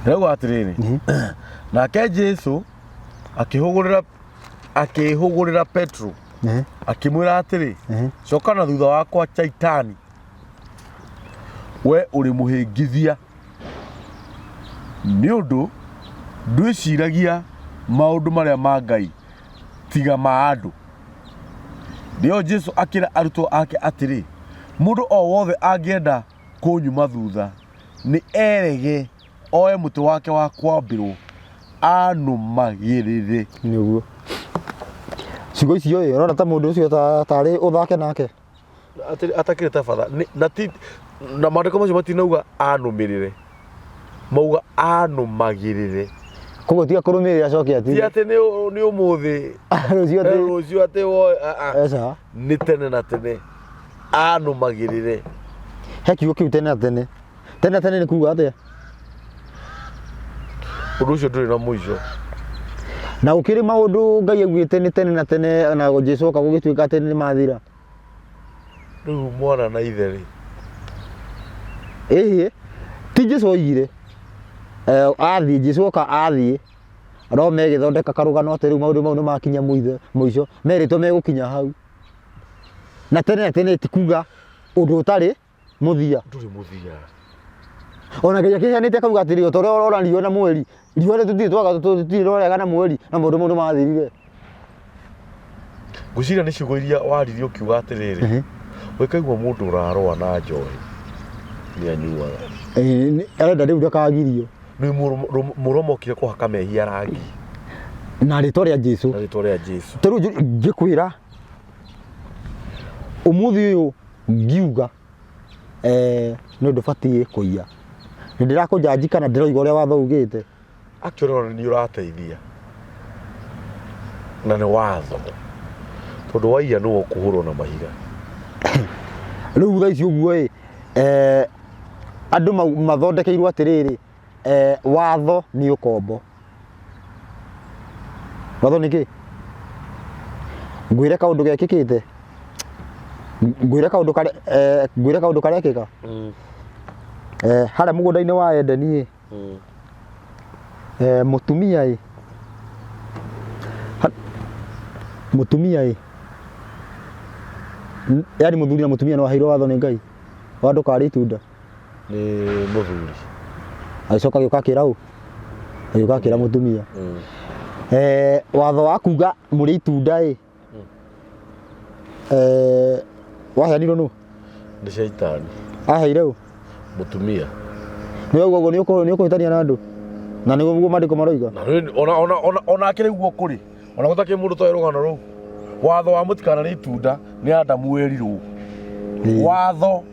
Ĩrauga atĩrĩrĩ. Nake Jesu akĩhũgũrĩra Petro akĩmwĩra atĩrĩ, coka na thutha wakwa Shaitani, we ũrĩ mũhĩngithia, nĩ ũndũ ndwĩciragia maũndũ marĩa ma Ngai tiga ma andũ. Nĩo Jesu akĩra arutwo ake atĩrĩ, mũndũ o wothe angĩenda kũnyuma thutha, nĩ erege oe mũtĩ wake wa kwambĩrwo anũmagĩrĩre. Nĩguo. Ciugo icio ĩ, ũrona ta mũndũ ũcio tarĩ ũthake nake? Atakĩrĩ ta batha. Nĩ, na ti, na maandĩko macio matinauga anũmĩrĩre. Mauga anũmagĩrĩre. Koguo tiga kũrũmĩrĩra acoke Ti atige. atĩ nĩ ũmũthĩ. Rũciũ atĩ. Rũciũ atĩ woe, a, a. Eca. Nĩ tene na tene. Anũmagĩrĩre. He kiugo kĩu tene na tene. Tene na tene nĩ kuga atĩa? Ũndũ ũcio ndũrĩ na mũico. Na gũkĩrĩ maũndũ Ngai augĩte nĩ tene na tene na Jesu oka gũgĩtuĩka atĩ nĩ mathira. Rĩu mwana na ithe rĩ. Ĩhĩ, ti Jesu oigire. Athiĩ, Jesu oka athiĩ. No megĩthondeka karũgano atĩ rĩu maũndũ mau nĩ makinya mũico. Merĩtwo megũkinya hau. Na tene na tene ti kuga ũndũ ũtarĩ mũthia. Ndũrĩ mũthia. Ona Ngai akĩheanĩte akauga atĩrĩ, o ta ũrĩa ũrona riũa na mweri, riũa rĩ tũtirĩ twaga, tũtirĩ twarega na mweri, na maũndũ mau nĩ mathirire. Ngwĩciria nĩ ciugo iria waririe ũkiuga atĩrĩrĩ, ũkaigua mũndũ ũrarũa na njohi nĩ anyuaga. Arenda rĩu ndakagirio. Nĩ mũromo okire kũhaka mehia rangi. Na rĩtwa rĩa Jesu. Na rĩtwa rĩa Jesu. Ta rĩu ngĩkwĩra ũmũthĩ ũyũ ngiuga nĩ ũndũ batiĩ kũiya. Nĩ ndĩrakũnjanji kana ndĩroiga ũrĩa watho ugĩte? Actually ona nĩ ũrateithia. Na nĩ watho. Tondũ waiya nĩwe ũkũhũrwo na mahiga. Rĩu thaa ici ũguo ĩ, andũ mathondekeirwo atĩrĩrĩ, watho nĩ ũkombo. Watho nĩ kĩ? Ngwĩre kaũndũ gekĩkĩte? Ngwĩre kaũndũ karĩa, ngwĩre kaũndũ karekĩka? Harĩa mũgũnda-inĩ wa Edeni ĩ, mũtumia ĩ, mũtumia ĩ, yaani mũthuri na mũtumia nĩ waheirwo watho nĩ Ngai wa ndũkarĩe itunda? Nĩ mũthuri. Agĩcoka agĩũka akĩra ũ? Agĩũka akĩra mũtumia. Eh, watho wa kuga mũrĩ itunda ĩ eh, waheanirwo nũ? Nĩ caitani. Aheire ũ? Mũtumia. Nĩ ũguo ũguo nĩ ũkũhĩtania na andũ na nĩguo maandĩko maroiga. Na rĩu ona ona ona ona akĩrĩ guo kũrĩ. Ona gũtakĩrĩ mũndũ toĩ rũgano rũu. Watho wa mũtikanarĩe itunda nĩ Adamu werirwo. Watho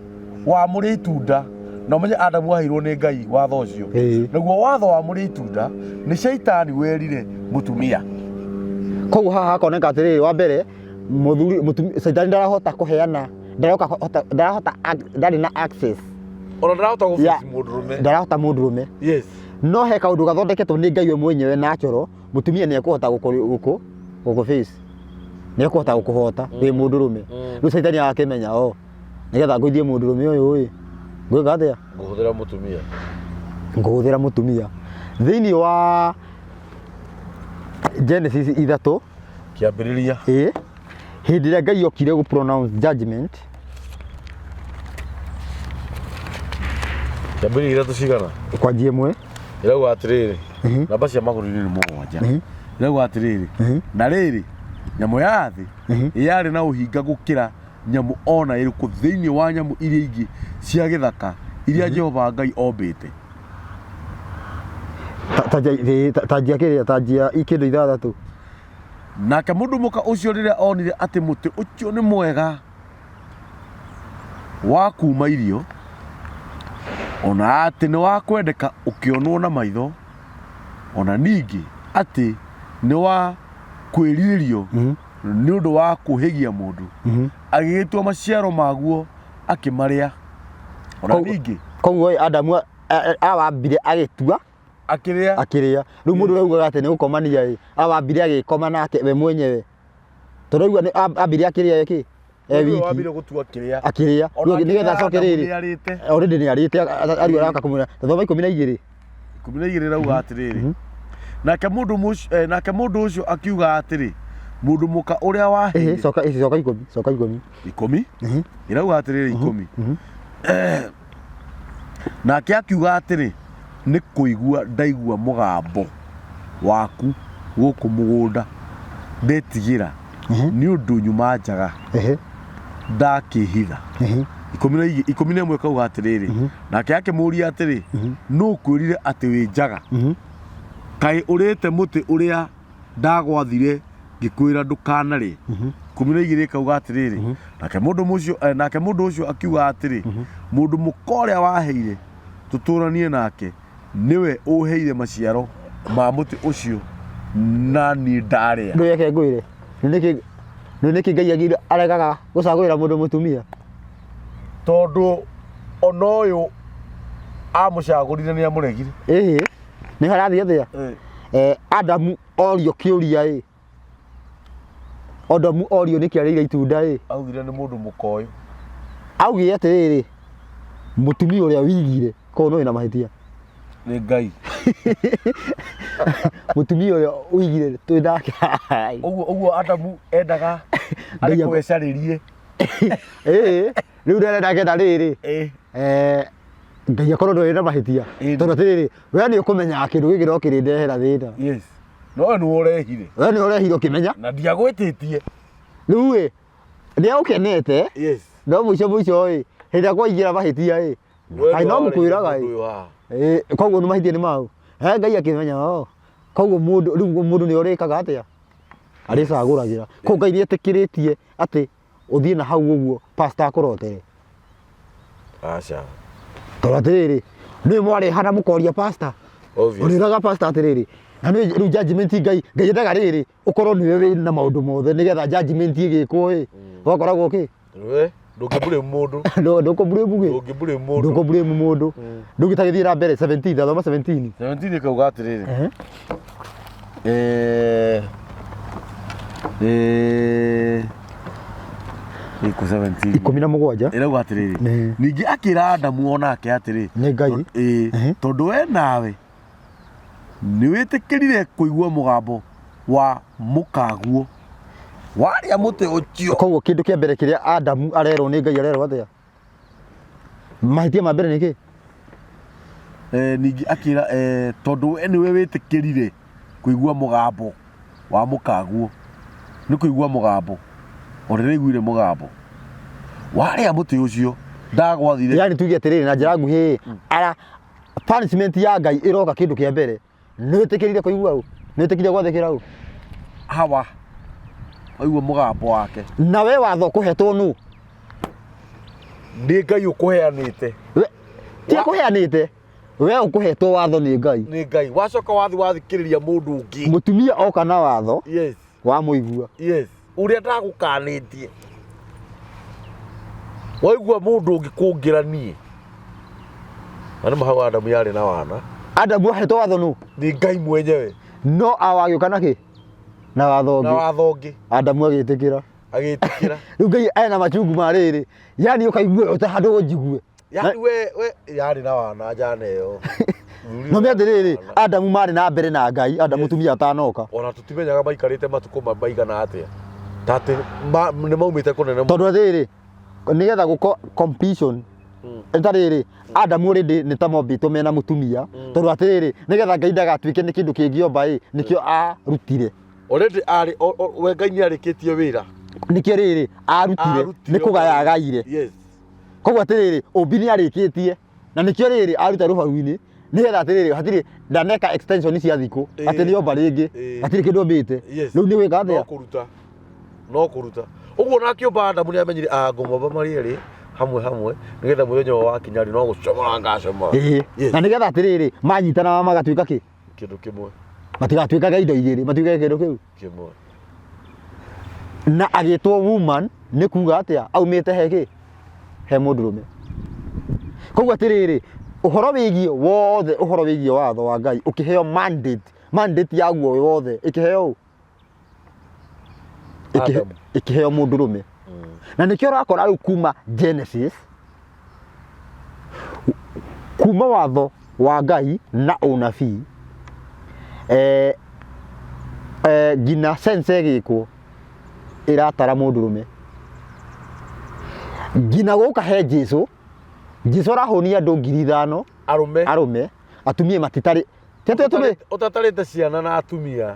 wa mũrĩe itunda na ũmenye Adamu aheirwo nĩ Ngai watho ũcio. Naguo watho wa mũrĩe itunda nĩ Shaitani werire mũtumia. Koguo haha hakoneka atĩrĩrĩ, wa mbere mũthuri mũtumia Shaitani ndarahota kũheana ndaroka hota ndarahota ndarĩ na access Ona ndarahota gũ face mũndũrũme. Ndarahota mũndũrũme. Yes. No he kaũndũ gathondeketwo nĩ Ngai we mwenyewe natural mũtumia nĩ ekũhota gũkũ gũkũ gũkũ face nĩ ekũhota gũkũhota wĩ mũndũrũme. Rĩu Shaitani agakĩmenya o nĩgetha ngũithie mũndũrũme ũyũ ĩ ngwĩka atĩa? Ngũhũthĩra mũtumia. Ngũhũthĩra mũtumia. Thĩinĩ wa Genesis 3 Kĩambĩrĩria. Ĩ hĩndĩ ĩrĩa Ngai okire gũ pronounce judgment. Kĩambĩrĩria 3 cigana? Kwanjia 1. Ĩrauga atĩrĩrĩ, namba cia magũrũ-inĩ nĩ 7. Ĩrauga atĩrĩrĩ, na rĩrĩ, nyamũ ya thĩ yarĩ na ũhinga gũkĩra nyamũ o na ĩrĩkũ thĩinĩ wa nyamũ iria ingĩ cia gĩthaka iria Jehova Ngai ombĩte. Tanjia kĩrĩa, tanjia kĩndũ 6. Nake mũndũ mũka ũcio rĩrĩa onire atĩ mũtĩ ũcio nĩ mwega wa kuuma irio, ona atĩ nĩ wa kwendeka ũkĩonwo na maitho, ona ningĩ atĩ nĩ wa kwĩrirĩrio nĩ ũndũ wa kũhĩgia mũndũ, agĩgĩtua maciaro maguo akĩmarĩa. Ona ningĩ Koguo Adamu awambire agĩtua akĩrĩa akĩrĩa. Rĩu mũndũ ũrĩa ugaga atĩ nĩ gũkomania ĩ, awambire agĩkoma nake we mwenyewe. Tondũ aigua nĩ ambire akĩrĩa ĩ kĩ? E wiki. Wambire gũtua akĩrĩa. Akĩrĩa. Ona Rĩu nĩgetha acoke Adamu rĩrĩ. nĩarĩte. Already nĩ arĩte, ariũ araka kũmwĩra, thoma 12. 12 ĩrauga atĩrĩrĩ, nake mũndũ mũcio nake mũndũ ũcio akiuga atĩrĩ, mũndũ mũka ũrĩa waheire. Coka, coka 10, coka 10. 10? Ĩrauga atĩrĩrĩ 10. Nake akiuga atĩrĩ, nĩ kũigua ndaigua mũgambo waku gũkũ mũgũnda, ndetigĩra, nĩ ũndũ nyuma njaga, ndakĩĩhitha. 11 kauga atĩrĩrĩ, nake akĩmũũria atĩrĩ, nũ ũkwĩrire atĩ wĩ njaga? Kaĩ ũrĩte mũtĩ ũrĩa ndagwathire ngĩkwĩra ndũkanarĩe? 12 kauga atĩrĩrĩ, nake mũndũ mũcio nake mũndũ ũcio akiuga atĩrĩ, mũndũ mũka ũrĩa waheire tũtũranie nake nĩwe ũheire maciaro ma mũtĩ ũcio na niĩ ndarĩa. Ndũreke ngwĩre, nĩ nĩkĩ Ngai agire aregaga gũcagũrĩra mũndũ mũtumia? Tondũ ona ũyũ amũcagũrire nĩ amũregire. Ĩhĩ, nĩ harathiĩ atĩa? Adamu orio kĩũria ĩ, Adamu orio nĩkĩ arĩire itunda ĩ, Augire nĩ mũndũ mũkoyũ. Augire atĩrĩrĩ, mũtumia ũrĩa wigire, koguo no wĩna mahĩtia. Nĩ Ngai. Mũtumia ũrĩa wigire twĩ nake. Ũguo ũguo Adamu endaga arĩ Ngai kwecarĩrie. Ĩĩ, rĩu ndarenda kenda rĩrĩ. Ngai akorwo ndũrĩ na mahĩtia. Tondũ atĩrĩrĩ, we nĩ ũkũmenyaga kĩndũ gĩkĩ no kĩrĩndehera thĩna. Yes. No we nĩwe ũrehire. We nĩwe ũrehire ũkĩmenya. Na ndiagwĩtĩtie. Rĩu ĩ, nĩ agũkenete. Yes. No mũico mũico ĩ, hĩndĩ ĩrĩa kwaingĩra mahĩtia ĩ, We kaĩ no nĩwe warehire mũkwĩraga ĩ. mũndũ ũyũ haha. Ĩ, koguo nĩ mahĩtia nĩ mau. He Ngai akĩmenya o. Koguo mũndũ, rĩu mũndũ nĩ ũrĩkaga atĩa? Arĩcagũragĩra. Koguo Ngai nĩ etĩkĩrĩtie atĩ ũthiĩ na hau ũguo pastor akũrotere. Aca. Tondũ atĩrĩrĩ, nĩ mwarehana mũkoria pastor. Obvious. Ũrĩraga pastor atĩrĩrĩ, na nĩ rĩu judgment Ngai, Ngai endaga rĩrĩ, ũkorwo nĩwe wĩ na maũndũ mothe nĩgetha judgment ĩgĩkwo ĩ, ũgakoragwo kĩ? We, ndũngĩblame mũndũ. Ndũkũblame gĩ? Ndũngĩblame mũndũ. Ndũkũblame mũndũ. Rĩu gĩtagĩthiĩ na mbere 17, thoma 17. 17 ĩkauga atĩrĩrĩ. Ĩkũ 17. 17. Ĩrauga atĩrĩrĩ. Ningĩ akĩra Adamu o nake atĩrĩ. Nĩ Ngai. Tondũ we nawe nĩ wĩtĩkĩrire kũigua mũgambo wa mũkaguo warĩa mũtĩ ũcio. Koguo kĩndũ kĩa mbere kĩrĩa Adamu arerwo nĩ Ngai arerwo atĩa? Mahĩtia ma mbere nĩ kĩ? Ningĩ akĩra tondũ we nĩwe wĩtĩkĩrire kũigua mũgambo wa mũkaguo, nĩ kũigua mũgambo, o rĩrĩa aiguire mũgambo warĩa mũtĩ ũcio ndagwathire. Yani tuge atĩrĩrĩ na njĩra nguhĩ, ara punishment ya Ngai ĩroka kĩndũ kĩa mbere nĩ wĩtĩkĩrire kũigua ũ, nĩ wĩtĩkĩrire gwathĩkĩra ũ. Hawa waigua mũgambo wake. Na we watho kũhetwo nũ? Nĩ Ngai ũkũheanĩte. Ti akũheanĩte, we ũkũhetwo watho nĩ Ngai. Nĩ Ngai wacoka wathi wathikĩrĩria mũndũ ũngĩ. Mũtumia oka na watho. Yes. Wamũigua. Yes, ũrĩa ndagũkanĩtie waigua mũndũ ũngĩ kũngĩra niĩ. Na nĩ hau Adamu yarĩ na wana. Adamu ahetwo watho nũ? Nĩ Ngai mwenyewe. No awa agĩũka na kĩ? Na watho Na ũngĩ. watho ũngĩ. Adamu agĩtĩkĩra. Agĩtĩkĩra. Rĩu Ngai ena machungu ma rĩrĩ, yani ũkaigua ũte handũ ũnjigue. Yani we yarĩ na wana njana ĩyo. No nĩ atĩrĩrĩ, Adamu marĩ na mbere na Ngai, Adamu mũtumia atanoka. Ona tũtimenyaga maikarĩte matukũ maigana atĩa. Ta atĩ nĩ maumĩte kũnene mũno. Tondũ atĩrĩrĩ, nĩgetha gũko completion, nĩ ta rĩrĩ, Adamu already nĩ ta mombĩtwo mena mũtumia, tondũ atĩrĩrĩ, nĩgetha Ngai ndagatuĩke nĩ kĩndũ kĩngĩomba ĩ, nĩkĩo arutire. Already arĩ, we Ngai nĩ arĩkĩtie wĩra. Nĩkĩo rĩrĩ, arutire, nĩ kũgaya agaire. Yes. Koguo atĩrĩrĩ, ũmbi nĩ arĩkĩtie, na nĩkĩo rĩrĩ aruta rũbaru-inĩ, nĩgetha atĩrĩrĩ, hatirĩ, ndaneka extension cia thikũ, atĩ nĩ omba rĩngĩ, hatirĩ kĩndũ ombĩte. Yes. Rĩu nĩ gwĩka No atĩa? kũruta. No kũruta. Ũguo na akĩũmba Adamu nĩ amenyire, ah, ngũmomba marĩ erĩ hamwe hamwe, nĩgetha mũthenya ũyũ wakinya rĩ, no gũcomora ngacomora. Yes. Na nĩgetha atĩrĩrĩ, manyitana magatuĩka kĩ? Kĩndũ kĩmwe. Matigatuĩkaga indo igĩrĩ, matuĩkage kĩndũ kĩu kĩmwe. Na agĩtwo woman nĩ kuga atĩa? Aumĩte he kĩ? He mũndũrũme. Koguo atĩrĩrĩ, ũhoro wĩgiĩ wothe, ũhoro wĩgiĩ watho wa Ngai ũkĩheo mandate, mandate yaguo wothe ĩkĩheo ũ? Adamu. Ĩkĩheo mũndũrũme. Na nĩkĩo ũrakora rĩu kuma Genesis, kuma watho wa Ngai na ũnabii, nginya sense ĩgĩkwo ĩratara mũndũrũme, nginya gũka he Jesu. Jesu arahũnia andũ 5,000. Arũme. Arũme, atumia matitarĩ. Ti atĩ atumia Ũtatarĩte ciana na atumia.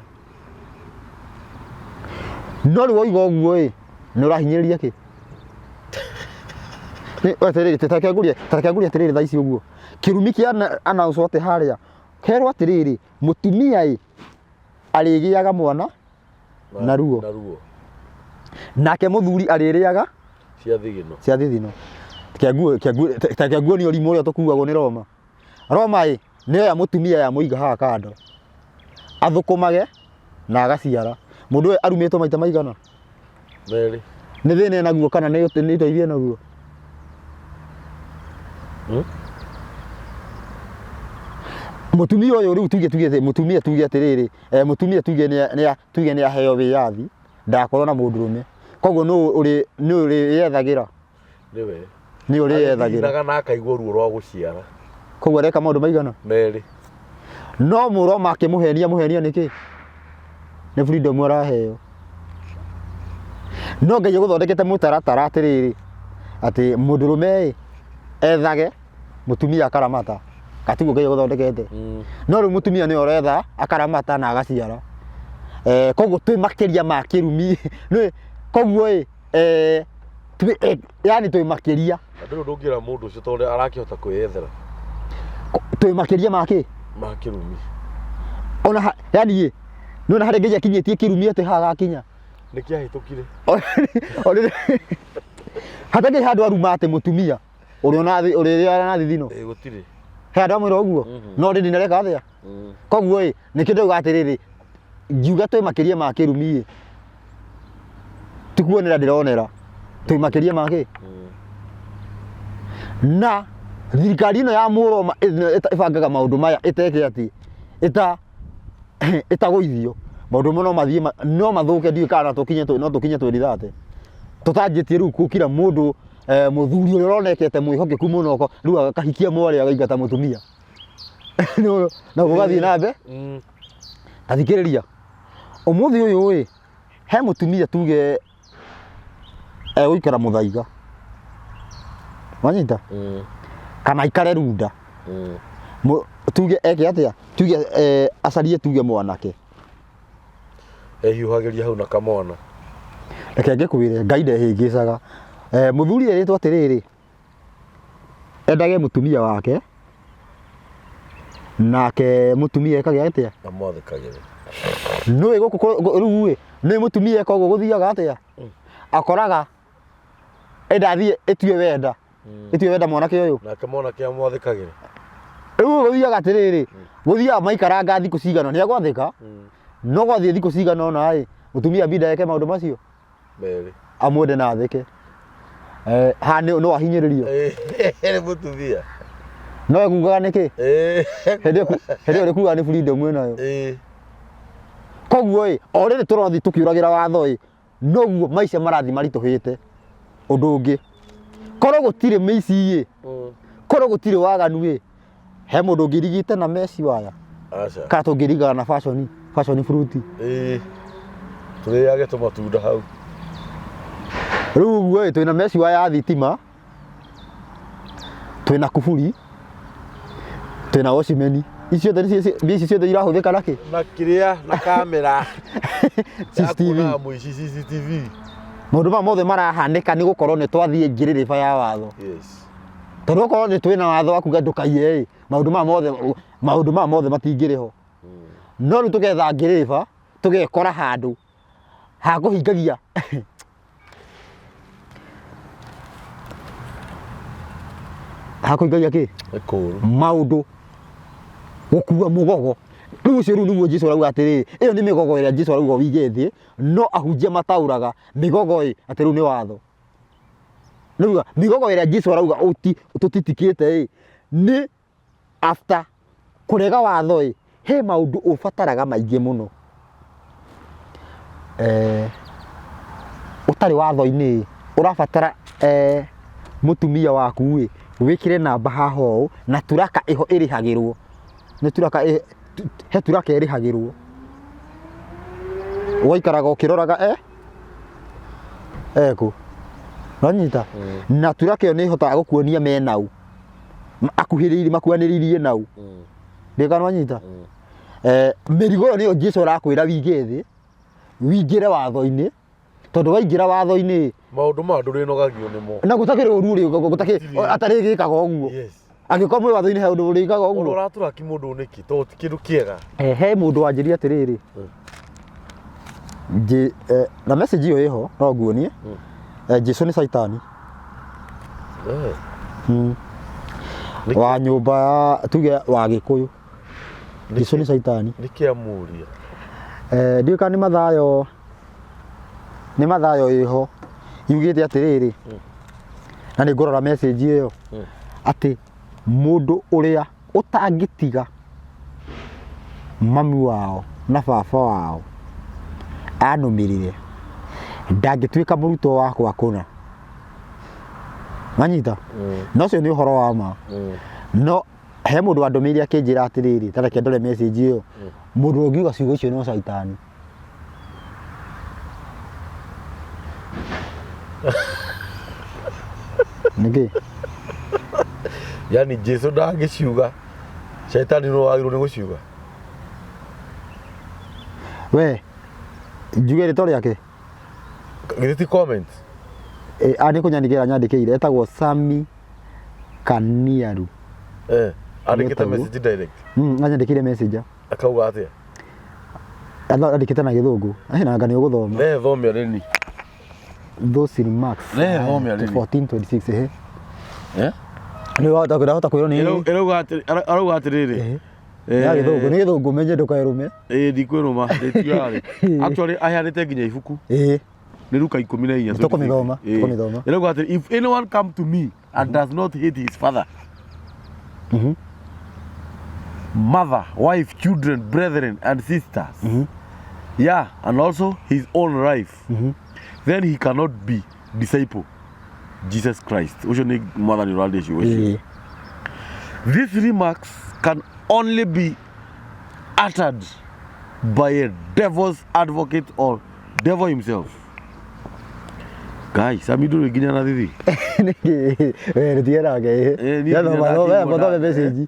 No rĩu woiga ũguo ĩ, nĩ ũrahinyĩrĩria kĩ? Atĩrĩrĩ, ta reke ngũrie, ta reke ngũrie atĩrĩrĩ thaa ici ũguo. Kĩrumi kĩa announce atĩ harĩa, kerwo atĩrĩrĩ, mũtumia ĩ, arĩgĩaga mwana na ruo. Na ruo. Nake mũthuri arĩrĩaga cia thigino. Cia thithino. Reke nguonie ũrimũ ũrĩa tũkuagwo nĩ Roma. Roma ĩ, nĩ yoya mũtumia yamũiga haha kando. Athũkũmage na agaciara. Mũndũ ũyũ arumĩtwo maita maigana? Merĩ. Nĩ thĩna enaguo kana nĩ ũteithio enaguo? Mũtumia ũyũ rĩu tuge tuge atĩ mũtumia tuge atĩrĩrĩ, mũtumia tuge nĩ tuge nĩ aheo wĩyathi ndagakorwo na mũndũrũme. Koguo nũ ũrĩ nũ ũrĩyethagĩra? Nĩwe. Nĩ ũrĩyethagĩra. Agĩthiginaga na akaigua ruo rwa gũciara. Koguo areka maũndũ maigana? Merĩ. No mũroma akĩmũhenia mũhenia nĩkĩ? Nĩ freedom araheo. No Ngai agũthondekete mũtaratara atĩrĩrĩ, atĩ mũndũrũme ĩ, ethage mũtumia akaramata. Gatiguo Ngai agũthondekete. No rĩu mũtumia nĩwe ũretha akaramata na agaciara. Koguo twĩ makĩria ma kĩrumi. Koguo ĩ, yani twĩ makĩria. Na ndũrĩ ũndũ ũngĩra mũndũ ũcio tondũ arakĩhota kwĩyethera. Twĩ makĩria ma kĩ? Ma kĩrumi. Ona yani ĩ, nĩwona harĩa Ngai akinyĩtie kĩrumi atĩ haha gakinya. Nĩ kĩahĩtũkire. Hatakĩrĩ handũ aruma atĩ mũtumia ũrĩa ona ũrĩa na thithino. Ĩ gũtirĩ. He handũ amwĩra ũguo? No rĩndĩ nĩareka atĩa? Koguo ĩ, nĩkĩo ndauga atĩrĩrĩ, ngiuga twĩ makĩria ma kĩrumi ĩ, ti kuonera ndĩronera, twĩ makĩria ma kĩ? Na thirikari ĩno ya mũroma ĩbangaga maũndũ maya ĩteke atĩ, ĩtagũithio, maũndũ no mathiĩ no mathũke, ndiũĩ kana no tũkinye 2030. Tũtanjĩtie rĩu gũkira mũndũ mũthuri ũrĩa ũronekete mwĩhokeku mũno, rĩu akahikia mwarĩ againgata mũtumia. Na gũgathiĩ na mbere. Ta thikĩrĩria, ũmũthĩ ũyũ ĩ, he mũtumia tuge egũikara Mũthaiga, wanyita? Kana aikare Runda. Tuge eke atĩa? Tuge acarie tuge mwanake. Ehiũhagĩria hau na kamwana. Reke ngĩkwĩre Ngai ndehĩngĩcaga. Mũthuri erĩtwo atĩrĩrĩ, endage mũtumia wake nake mũtumia ekage atĩa? Amwathĩkagĩre. Nĩũĩ gũkũ rĩu ĩ, nĩũĩ mũtumia eka ũguo gũthiaga atĩa? Akoraga enda athiĩ ĩtue wenda. Ĩtue wenda mwanake ũyũ. Nake mwanake amwathĩkagĩre. Rĩu gũthiaga atĩrĩrĩ, gũthiaga maikaranga thikũ cigana nĩ agwathĩka, no gwathiĩ thikũ cigana ũna ĩ, mũtumia ambinda eke maũndũ macio. Merĩ. Amwende na athĩke. Haha no ahinyĩrĩrio. Nĩ mũtumia. No ekugaga nĩkĩ? Hĩndĩ ĩyo ĩrĩkugaga nĩ freedom ĩnayo. Koguo ĩ, o rĩrĩ tũrathiĩ tũkĩũragĩra watho ĩ, noguo maica marathiĩ maritũhĩte. Ũndũ ũngĩ, korwo gũtirĩ mĩici ĩ, korwo gũtirĩ waganu ĩ, he mũndũ ũngĩrigite na meci waya? Aca. Kana tũngĩrigaga na fashion, fashion fruit? Ĩĩ. Tũrĩage tũmatunda hau. Rĩu ũguo ĩ, twĩna meci waya ya thitima, twĩna kuburi, twĩna watchman. Ici ciothe nĩcio mbia ici ciothe irahũthĩka na kĩ? Na kĩrĩa na kamera. CCTV. Ya kuonaga mũici CCTV. Maũndũ maya mothe marahanĩka nĩ gũkorwo nĩ twathiĩ ngĩrĩrĩba ya watho. Yes. Tondũ okorwo nĩ twĩna watho wa kuga ndũkaiye ĩ, maũndũ maya mothe maũndũ maya mothe matingĩrĩ ho. No rĩu tũgetha ngĩrĩrĩba, tũgekora handũ ha kũhingagia ha kũhingagia kĩ? Nĩ kũũru. Maũndũ gũkua mũgogo. Rĩu ũcio rĩu nĩguo Jesu arauga atĩrĩrĩ, ĩyo nĩ mĩgogo ĩrĩa Jesu arauga ũige thĩ, no ahunjia mataũraga mĩgogo ĩ atĩ rĩu nĩ watho. Rĩu mĩgogo ĩrĩa Jesu arauga tũtitikĩte ĩ, nĩ after kũrega watho ĩ, he maũndũ ũbataraga maingĩ mũno. Ũtarĩ watho-inĩ ĩ, ũrabatara mũtumia waku ĩ, wĩkĩre namba haha ũũ na turaka ĩho ĩrĩhagĩrwo. Nĩ turaka he turaka ĩrĩhagĩrwo. Ũgaikaraga ũkĩroraga ekũ. Wanyita? Na turaka ĩyo nĩ ĩhotaga gũkuonia mena ũ. Akuhĩrĩirie makuhanĩrĩirie nau. Ndiũĩ kana wanyita? Mĩrigo ĩyo nĩyo Jesu arakwĩra wige thĩ, wingĩre watho-inĩ, tondũ waingĩra watho-inĩ Maũndũ maya ndũrĩnogagio nĩmo. Na gũtakĩrĩ ũru ũrĩ gũtakĩrĩ atarĩgĩkaga ũguo. Yes. Angĩkorwo mwĩ watho-inĩ he ũndũ ũrĩkaga Ona ũguo. ũratũraki mũndũ nĩkĩ? Tondũ ti kĩndũ kĩega. He mũndũ wanjĩria atĩrĩrĩ, na message ĩyo ĩho no nguonie. Jesu nĩ caitani. Wa nyũmba ya tuge wa Gĩkũyũ. Jesu nĩ caitani. Nĩkĩ amũria? Ndiũĩ kana nĩ Mathayo, nĩ Mathayo ĩho yugĩte atĩrĩrĩ, na nĩ ngũrora message ĩyo, atĩ mũndũ ũrĩa ũtangĩtiga mami wao na baba wao anũmĩrĩre ndangĩtuĩka mũrutwo wakwa kũna. Wanyita? Na ũcio nĩ ũhoro wa ma. No he mũndũ wandũmĩire akĩnjĩra atĩrĩrĩ, ta reke ndore message ĩyo, mũndũ ũngiuga ciugo icio no caitani. Nĩkĩ? Yani Jesu ndangĩciuga, shaitani no wagĩrĩirwo nĩ gũciuga. We, njuge rĩtwa rĩake? Githĩ ti comment? A nĩ kũnyandĩkĩra anyandĩkĩire, etagwo Sami Kaniaru. Andĩkĩte Nĩetagwo. message direct. Anyandĩkĩire message. Akauga atĩa? Andĩkĩte na gĩthũngũ. Na anga nĩ ũgũthoma. Rehe thome rĩni. Those remarks. Rehe thome rĩni. 1426 ehe. Eh? Nĩ wahota ndahota kwĩrwo nĩ Ĩrauga atĩrĩ arauga atĩrĩrĩ. Nĩ ya gĩthũngũ, nĩ gĩthũngũ menye ndũkerũme. Ĩĩ ndikwĩrũma, ndĩtiarĩ. Actually aheanĩte nginya ibuku. Ĩĩ. Nĩ Luka ikũmi na inya. Tũkũmĩthoma, Ĩĩ. tũkũmĩthoma. Ĩrauga atĩrĩ, if anyone come to me and does not hate his father, mother, wife, children, brethren and sisters, yeah, and also his own life, then he cannot be disciple Jesus Christ. Ũcio nĩ mwathani ũraria ciugo icio. These remarks can only be uttered by a devil's advocate or devil himself. Guys, Sami ndũrĩ nginya na thithi. Nĩkĩ? We rũtige nake. Niĩ nginya Thoma, ndakĩigua thoma message.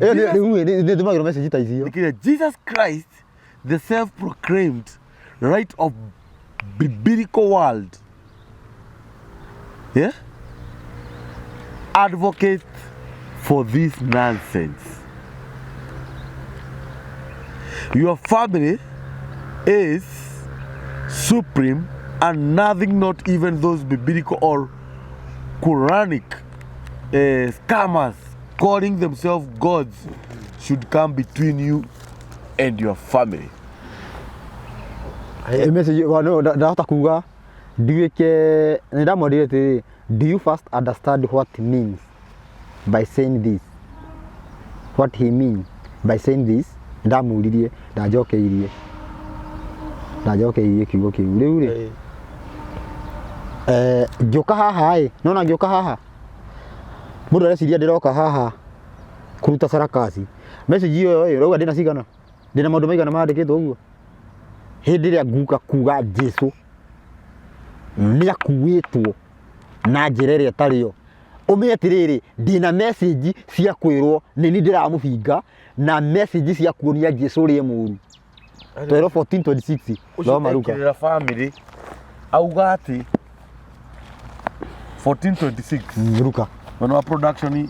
Ĩyo rĩu nĩ ndũmagĩrwo message ta icio. Thikĩrĩria, Jesus Christ the self-proclaimed right of biblical world, yeah, advocate for this nonsense. Your family is supreme and nothing, not even those biblical or Quranic scammers calling themselves gods should come between you and your family. Message wa no ndahota kuga nduĩke nĩ ndamwandire atĩrĩrĩ, do you first understand what means by saying this, what he mean by saying this? Ndamũririe, ndanjokeirie kiugo kĩu rĩu rĩ. Ngĩũka haha ĩ, nona ngĩũka haha mũndũ areciria ndĩroka haha kũruta sarakasi. Message ĩyo ĩ ũrauga ndĩna cigana, ndĩna maũndũ maigana mandĩkĩtwo ũguo hĩndĩ ĩrĩa nguka kuga Jesu nĩ akuĩtwo na njĩra ĩrĩa ĩtarĩ yo. Ũmenye atĩrĩrĩ, ndĩna message cia kwĩrwo nĩ niĩ ndĩramũbinga na message cia kuonia Jesu ũrĩa e mũru. 12 14 26. Ũcio Thoma Luka. ekĩrĩra family auga atĩ 1426. Luka. Mwena wa production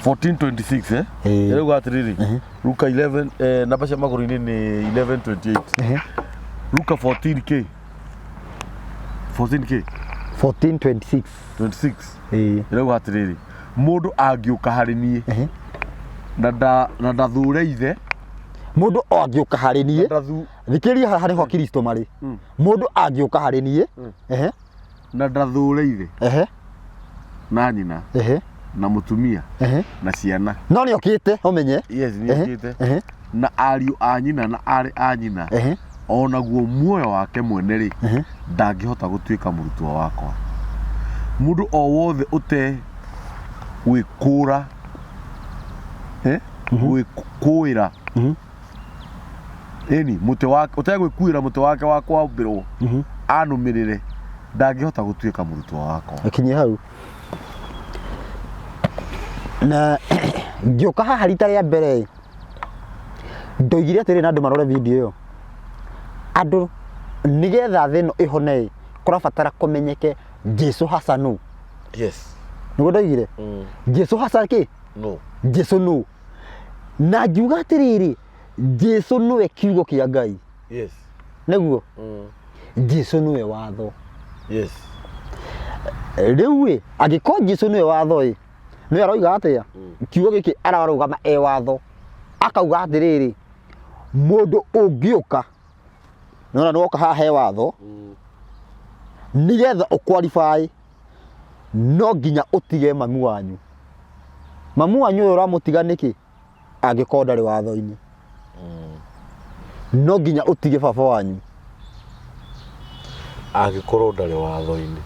1426, eh? Ĩĩ. Ĩrauga atĩrĩrĩ, Luka 11, namba cia magũrũ-inĩ nĩ 1128. Luka 14k 14k 1426. 26. Ĩĩ. Ĩrauga atĩrĩrĩ, mũndũ angĩũka harĩ niĩ na ndathure ithe Mũndũ angĩũka harĩ niĩ ndathu thikĩrĩria haha nĩho Kristo marĩ. Mũndũ angĩũka harĩ niĩ, ehe. Na ndathure ithe na nyina na mũtumia na ciana. No nĩ okĩte ũmenye. Yes, nĩ okĩte. Na ariũ a nyina na arĩ a nyina, onaguo muoyo wake mwene rĩ, ndangĩhota gũtuĩka mũrutwo wakwa. Mũndũ o wothe ũte gwĩkũra, gwĩkũĩra, ĩni mũtĩ wake, ũtegwĩkuĩra mũtĩ wake wa kwambĩrwo anũmĩrĩre, ndangĩhota gũtuĩka mũrutwo wakwa. Akinyie hau na ngĩũka haha rita rĩa mbere ĩ, ndoigire atĩrĩ na andũ marore video ĩyo, andũ nĩgetha thĩ ĩno ĩhone ĩ, kũrabatara kũmenyeke Jesu hasa nũ. Yes. Nĩguo ndoigire. Jesu hasa kĩ? No. Jesu nũ, na ngiuga atĩrĩrĩ, Jesu nĩwe kiugo kĩa Ngai. Yes. Nĩguo Jesu nĩwe watho. Yes. Rĩu ĩ, angĩkorwo Jesu nĩwe watho ĩ, nĩwe aroiga atĩa? Kiugo gĩkĩ ararũgama e watho, akauga atĩrĩrĩ, mũndũ ũngĩũka nona nĩwoka haha he watho, nĩgetha ũqualify no nginya ũtige mami wanyu. Mami wanyu ũyũ ũramũtiga nĩkĩ angĩkorwo ndarĩ watho-inĩ? No nginya ũtige baba wanyu. Angĩkorwo ndarĩ watho-inĩ.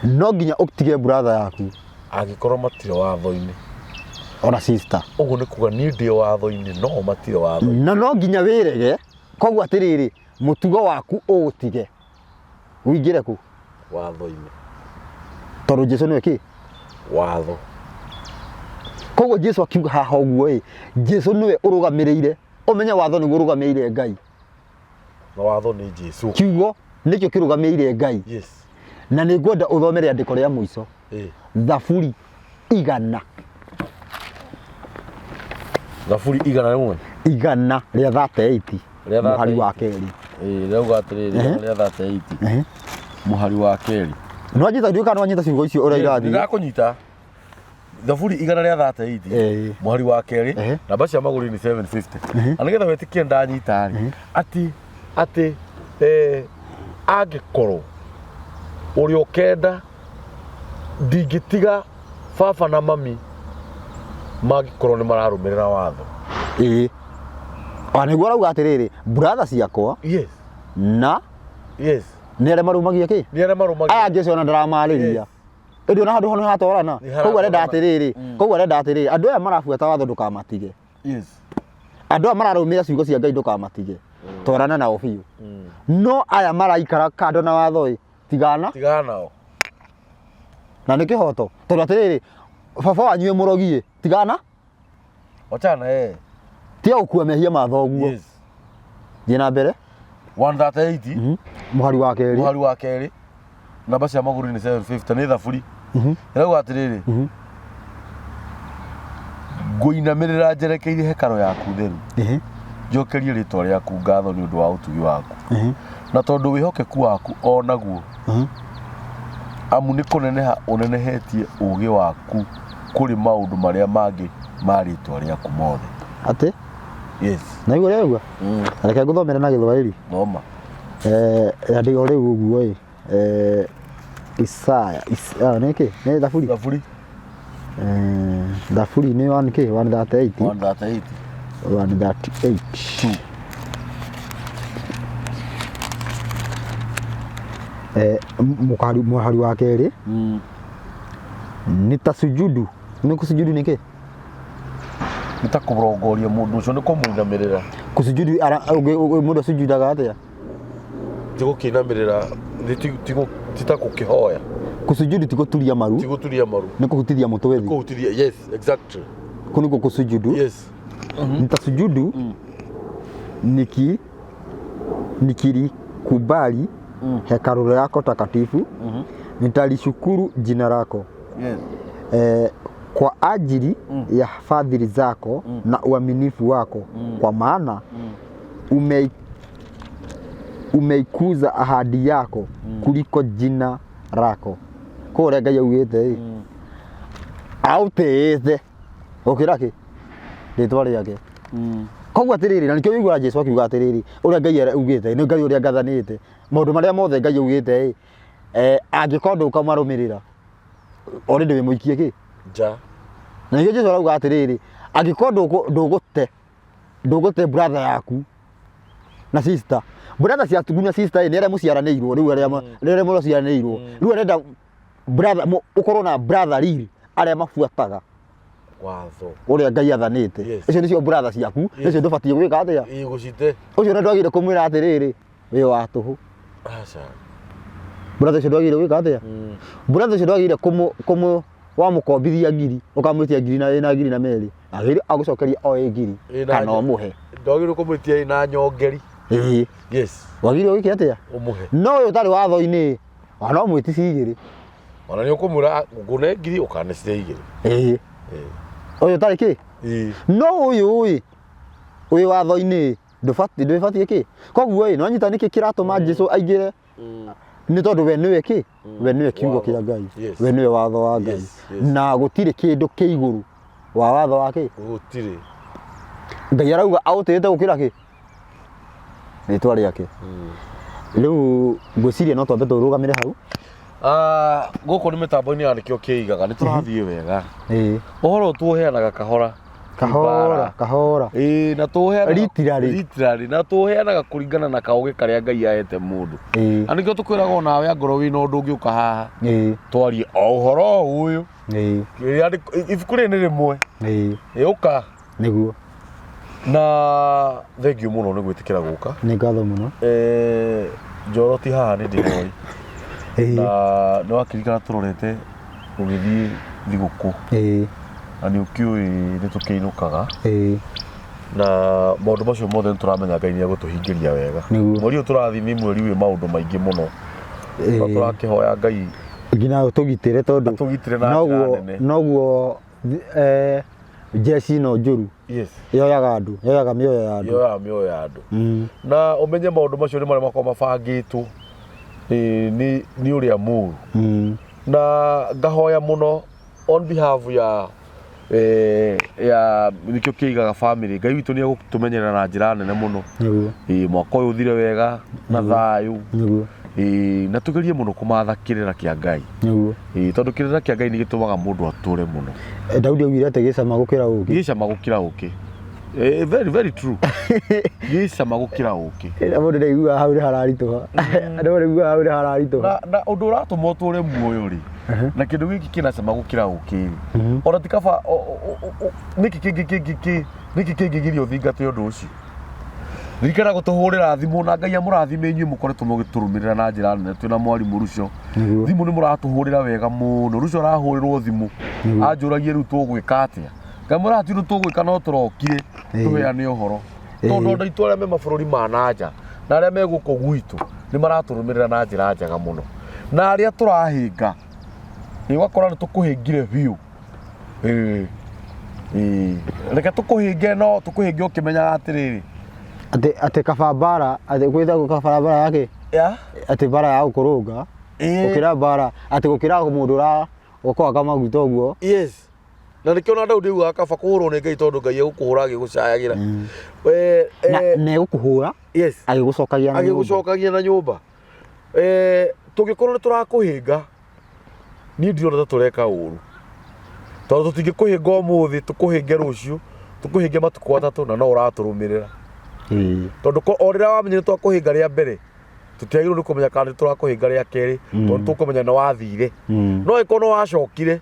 No nginya ũtige brother yaku. Angĩkorwo matirĩ watho-inĩ. Ona sister. Ũguo nĩ kuga niĩ ndĩ watho-inĩ no matirĩ watho-inĩ. Na no nginya wĩrege. Koguo atĩrĩrĩ, mũtugo waku ũũtige ũingĩre kũ? Watho-inĩ. Tondũ Jesu nĩwe kĩ? Watho. Koguo Jesu akiuga haha ũguo ĩ, Jesu nĩwe ũrũgamĩrĩire. Ũmenye watho nĩguo ũrũgamĩrĩire Ngai. Na watho nĩ Jesu. Kiugo nĩkĩo kĩrũgamĩrĩire Ngai. Yes. Na nĩ ngwenda ũthome rĩandĩko rĩa mũico. Thaburi 100. Thaburi 101. 138. Rĩa Mũhari wa 38. kerĩ. Ĩĩ, rĩauga atĩrĩrĩ, 138. Mũhari wa kerĩ. Nĩwanyita, ndiũĩ kana nĩwanyita ciugo icio ũrĩa irathiĩ. Ndĩrakũnyita. Thaburi 138. Mũhari wa kerĩ, namba cia magũrũ nĩ 750. Na nĩgetha wĩtĩkie ndanyita rĩ, atĩ angĩkorwo ũrĩa ũkenda ndingĩtiga baba na mami mangĩkorwo nĩ mararũmĩrĩra watho. Ĩĩ. Ona nĩguo arauga atĩrĩrĩ, brother ciakwa Yes. na Yes. nĩ arĩa marũmagia kĩ? Nĩ arĩa marũmagia. Aya Jesu ona ndaramarĩria. Yes. Ĩndĩ ona handũ hano hatwarana. Nĩ Koguo arenda haratwarana. atĩrĩrĩ, koguo arenda atĩrĩrĩ, andũ aya marabuata watho ndũkamatige. Yes. Andũ aya mararũmĩrĩra ciugo cia Ngai ndũkamatige. Twarana nao biũ. No aya maraikara kando na watho ĩ, tigana. Tigana nao. Na nĩ kĩhoto. Tondũ atĩrĩrĩ, baba wanyu e mũrogi ĩ tigana Wachana eh. tiga gũkua mehia ma thoguo. Yes. Thiĩ na mbere. 138. Mũhari wa kerĩ. Mũhari wa kerĩ. Namba cia magũrũ nĩ 750 nĩ thaburi. Ĩrauga atĩrĩrĩ. Ngũinamĩrĩra njerekeire hekarũ yaku theru. Njokerie rĩtwa rĩaku ngatho nĩ ũndũ wa ũtugi waku. Na tondũ wĩhokeku waku o naguo. Amu nĩ kũneneha ũnenehetie ũũgĩ waku kũrĩ maũndũ marĩa mangĩ ma rĩtwa rĩaku mothe. Atĩ? Yes. Naigua ũrĩa ũraigua? Reke ngũthomere na Gĩthwaĩri. Thoma. Rĩandĩko rĩu ũguo ĩ. Isaya, nĩ kĩ? Nĩ Thaburi? Thaburi. Thaburi nĩ 1 kĩ? 138. 138. 138. 2. Mũhari wa kerĩ. Nitasujudu. Nĩ kũsujudu nĩ kĩ? Nĩ ta kũrongoria mũndũ ũcio, nĩ kũmũinamĩrĩra. Kũsujudu, mũndũ asujudaga atĩa? Ti gũkĩinamĩrĩra, ti ta gũkĩhoya. Kũsujudu ti gũturia maru. Ti gũturia maru. Nĩ kũhutithia mũtwe thĩ. Kũhutithia, yes, exactly. Kũu nĩkuo kũsujudu. Yes. Nitasujudu nikilikubali hekalu lako takatifu. Nitalishukuru jina lako. Yes. Kwa ajili ya fadhili zako na uaminifu wako, kwa maana umeikuza ahadi yako kuliko jina lako. Kũu ũrĩa Ngai augĩte ĩ, aũtĩĩte gũkĩra kĩ rĩtwa rĩake. Koguo atĩrĩrĩ, na nĩkĩo ũiguaga Jesu akiuga atĩrĩrĩ, ũrĩa Ngai augĩte nĩ Ngai ũrĩa ngathanĩte, maũndũ marĩa mothe Ngai augĩte ĩ, angĩkorwo ndũkamarũmĩrĩra already wĩ mũikie kĩ nja. Na nĩkĩo Jesu arauga atĩrĩrĩ, angĩkorwo ndũgũte brother yaku na sister, brother ciaku na sister ĩ, nĩ arĩa mũciaranĩirwo rĩu, arĩa arĩa mũciaranĩirwo rĩu, arenda brother ũkorwo na brother real arĩa mabuataga watho ũrĩa Ngai athanĩte. Yes. Icio nĩcio brother ciaku, Yes. nĩcio ndũbatiĩ gwĩka atĩa? Ĩ gũcite. Ũcio na ndwagĩrĩire kũmwĩra atĩrĩrĩ, wĩ wa tũhũ. Aca. Brother ũcio ndwagĩrĩire gwĩka atĩa? Brother ũcio ndwagĩrĩire kũmũ wamũkombithia ngiri, ũkamwĩtia ngiri na ĩna ngiri na merĩ, agĩrĩire agũcokeria o ĩ ngiri Ĩ na kana ũmũhe. Ndwagĩrĩirwo kũmwĩtia ĩna nyongeri. Ĩĩ. Yes. Wagĩrĩirwo wĩke atĩa? Ũmũhe. No ũyũ ũtarĩ watho-inĩ, ona no mwĩti ci igĩrĩ. Ona nĩ ũkũmwĩra ngũne ngiri ũkane cirĩ igĩrĩ. Ĩĩ. Ĩĩ. Ũyũ ũtarĩ kĩ? Ĩĩ. No ũyũ ĩ, wĩ watho-inĩ ndũbatiĩ, ndũbatiĩ kĩ? Koguo ĩ, nĩwanyita nĩkĩ kĩratũma Jesu aingĩre? Nĩ tondũ we nĩwe kĩ? We nĩwe kiugo kĩa Ngai. Yes. We nĩwe watho wa Ngai. Yes, yes. Na gũtirĩ kĩndũ kĩ igũrũ wa watho wa kĩ? Gũtirĩ. Ngai arauga aũtĩĩte gũkĩra kĩ? Rĩtwa rĩake. Rĩu ngwĩciria no twambe tũrũgamĩre hau. Gũkũ nĩ mĩtambo-inĩ ya nĩkĩo kĩigaga, nĩ tũrathiĩ wega. Ĩĩ. Ũhoro tuũheanaga kahora. Kahora, kahora. Ĩĩ, na tũheanaga Literally. Literally, na tũheanaga kũringana na kaũgĩ karĩa Ngai ahete mũndũ. Ĩĩ. Na nĩkĩo tũkwĩraga onawe angorwo wĩna ũndũ ũngĩũka haha, Ĩĩ. twarie o ũhoro ũyũ. Ĩĩ. Ibuku rĩrĩ nĩ rĩmwe. Ĩĩ. Ĩĩ, ũka. Nĩguo. Na thengiũ mũno nĩ gwĩtĩkĩra gũka. Nĩ ngatho mũno. Njoro ti haha nĩ ndĩroĩ. Ĩĩ. Na nĩ wakĩririkana tũrorete ũgĩthiĩ thigũkũ. Ĩĩ. Na nĩ ũkĩũĩ nĩ tũkĩinũkaga. Ĩĩ. Na maũndũ macio mothe nĩ tũramenya Ngai nĩ egũtũhingĩria wega. Nĩguo. Mweri ũyũ tũrathiĩ nĩ mweri wĩ maũndũ maingĩ mũno. Ĩĩ. Na tũrakĩhoya Ngai nginya tũgitĩre tondũ Atũgitĩre na njĩra noguo nene. noguo jeshi ĩno njũru Yes. yoyaga andũ, yoyaga mĩoyo ya andũ. Yoyaga mĩoyo ya andũ. Na ũmenye maũndũ macio nĩ marĩa makoragwo mabangĩtwo nĩ ũrĩa mũru. Na ngahoya mũno on behalf ya ya nĩkĩo kĩigaga family. Ngai witũ nĩ egũtũmenyerera na njĩra nene mũno. Nĩguo. Mwaka ũyũ ũthire wega na thayũ. Nĩguo. Na tũgerie mũno kũmatha kĩrĩra kĩa Ngai. Nĩguo. Tondũ kĩrĩra kĩa Ngai nĩ gĩtũmaga mũndũ atũre mũno. Daudi augire atĩ gĩcama gũkĩra ũkĩ. Gĩcama gũkĩra ũkĩ. Very, very true. Gĩcama gũkĩra ũkĩ. Mũndũ ndaiguaga hau nĩ hararitũha. Andũ ndaiguaga hau nĩ hararitũha. Na ũndũ ũratũma ũtũre muoyo rĩ, na kĩndũ gĩkĩ kĩnacama gũkĩra ũkĩ rĩ, ona ti kaba, nĩkĩ kĩngĩ kĩngĩ kĩ, nĩkĩ kĩngĩgiria ũthingate ũndũ ũcio? Ririkana gũtũhũrĩra thimũ na Ngai amũrathime inyuĩ mũkoretwo mũgĩtũrũmĩrĩra na njĩra nene twĩna mwarimũ Ruco. Nĩguo. Thimũ nĩ mũratũhũrĩra wega mũno. Ruco arahũrĩrwo thimũ Nĩguo. anjũragie rĩu tũgwĩka atĩa. Ngamwĩra hatirĩ ũndũ tũgwĩka no tũrokire Ĩĩ. tũheane ũhoro. Ĩĩ. Tondũ andũ aitũ arĩa me mabũrũri ma na nja na arĩa me gũkũ gwitũ nĩ maratũrũmĩrĩra na njĩra njega mũno. Na arĩa tũrahĩnga nĩ ũgakora nĩ tũkũhĩngire biũ. Ĩĩ. Ĩĩ. Reke tũkũhĩnge no tũkũhĩnge ũkĩmenyaga atĩrĩrĩ. Atĩ atĩ kaba mbara atĩ gwĩtagwo kaba mbara yake Ya. atĩ mbara ya gũkũrũnga Ĩĩ. gũkĩra mbara atĩ gũkĩra mũndũ ũra ũkwaka maguta ũguo Yes. Na nĩkĩo na Daudi augaga kaba kũhũrwo nĩ Ngai tondũ Ngai egũkũhũra agĩgũcayagĩra. Eh, na eh, na egũkũhũra yes. agĩgũcokagia na nyũmba. Agĩgũcokagia na nyũmba. Eh, tũngĩkorwo nĩ tũrakũhĩnga niĩ ndirona ta tũreka ũru tondũ tũtingĩkũhĩnga ũmũthĩ tũkũhĩnge rũciũ tũkũhĩnge matukũ 3 na no ũratũrũmĩrĩra. Ĩĩ. Tondũ o rĩrĩa wamenya nĩ twakũhĩnga rĩa mbere tũtiagĩrĩirwo nĩ kũmenya kana nĩ tũrakũhĩnga rĩa kerĩ tondũ nĩ tũkũmenya nĩ wathire. No angĩkorwo nĩ wacokire